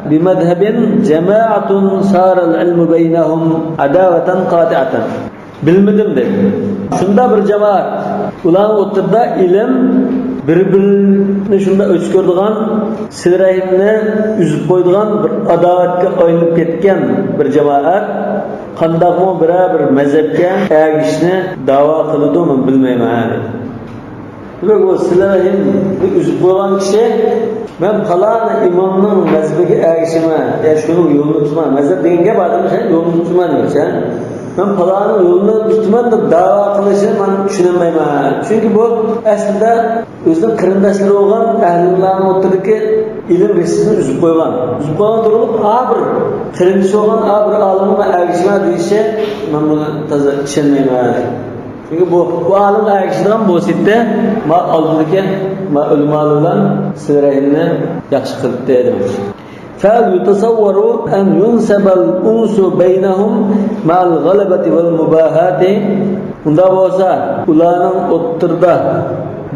بمذهب جماعة صار العلم بينهم عداوة قاطعة. بىلمىدىم دەيدۇ. شۇنداق بىر جامائەت، ئۇلارنىڭ ئوتتۇرىدا ئىلىم بىر-بىرىنى شۇنداق ئۆچ كۆرىدىغان، سىلە رەھىمنى ئۈزۈپ قويىدىغان بىر ئاداۋەتكە ئايلىنىپ كەتكەن بىر جامائەت قانداقمۇ بىرەر بىر مەزھەپكە ئەگىشىشنى داۋا قىلىدۇ، مەن بىلمەيمەن. دېمەك، ئۇ سىلە رەھىمنى ئۈزۈپ قويغان كىشى، مەن پالان ئىمامنىڭ مەزھىپىگە ئەگىشىمەن، يا شۇنىڭ يولىنى تۇتىمەن. مەزھەپ دېگەن گەپ ئادەمنىڭ يولىنى تۇتىمەن دېمەكچى. مەن پالانىڭ يولىنى تۇتىمەن دەپ دەۋا قىلىشىنى مەن چۈشىنەلمەيمەن. چۈنكى بۇ ئەسلىدە ئۆزىنىڭ قېرىنداشلىرى بولغان ئەھلى ئىماننىڭ ئوتتۇرىدىكى ئىلىم رىشتىسىنى ئۈزۈپ قويغان. ئۈزۈپ قويغان تۇرۇپ، ئا بىر قېرىندىشى بولغان ئا بىر ئالىمغا مەن ئەگىشىمەن دېيىشى، مەن بۇنى تازا ئىشەنمەيمەن. چۈنكى بۇ، بۇ ئالىمغا ئەگىشىدىغان بولسا ئىدى، ما ئالدىدىكى ما ئۆلىمالار بىلەن سىلە رەھىمنى ياخشى قىلىپتۇ دېمەكچى. فهل يتصور أن ينسب الأنس بينهم مع الغلبة والمباهاة؟ ئۇنداق بولسا، ئۇلارنىڭ ئوتتۇرىدا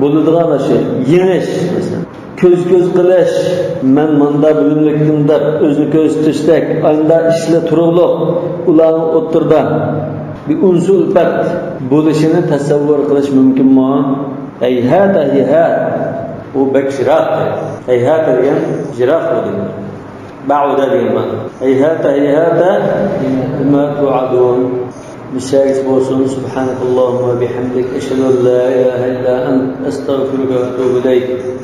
بولىدىغان شۇ يېڭىش، مەسىلەن، كۆز-كۆز قىلىش، مەن ماندا بىلىملىكتىم دەپ ئۆزىنى كۆرسىتىشتەك، ئانداق ئىشلار تۇرۇقلۇق ئۇلارنىڭ ئوتتۇرىدا بىر ئۇنس-ئۈلپەت بولۇشىنى تەسەۋۋۇر قىلىش مۇمكىنمۇ؟ ھەيھاتە، ھەيھات. ئۇ بەك يىراق. ھەيھاتە دېگەن يىراق بولىدۇ. بەئۇدە دېگەن مانا. ھەيھاتە، ھەيھاتە لىما توئادۇن. بىز شەرىك بولسۇن. سۇبھانەكاللاھۇممە ۋە بىھەمدىك. ئەشھەدۇ ئەن لا ئىلاھە ئىللا ئەنت. ئەستەغفىرۇكە ۋە ئەتۇبۇ ئىلەيك.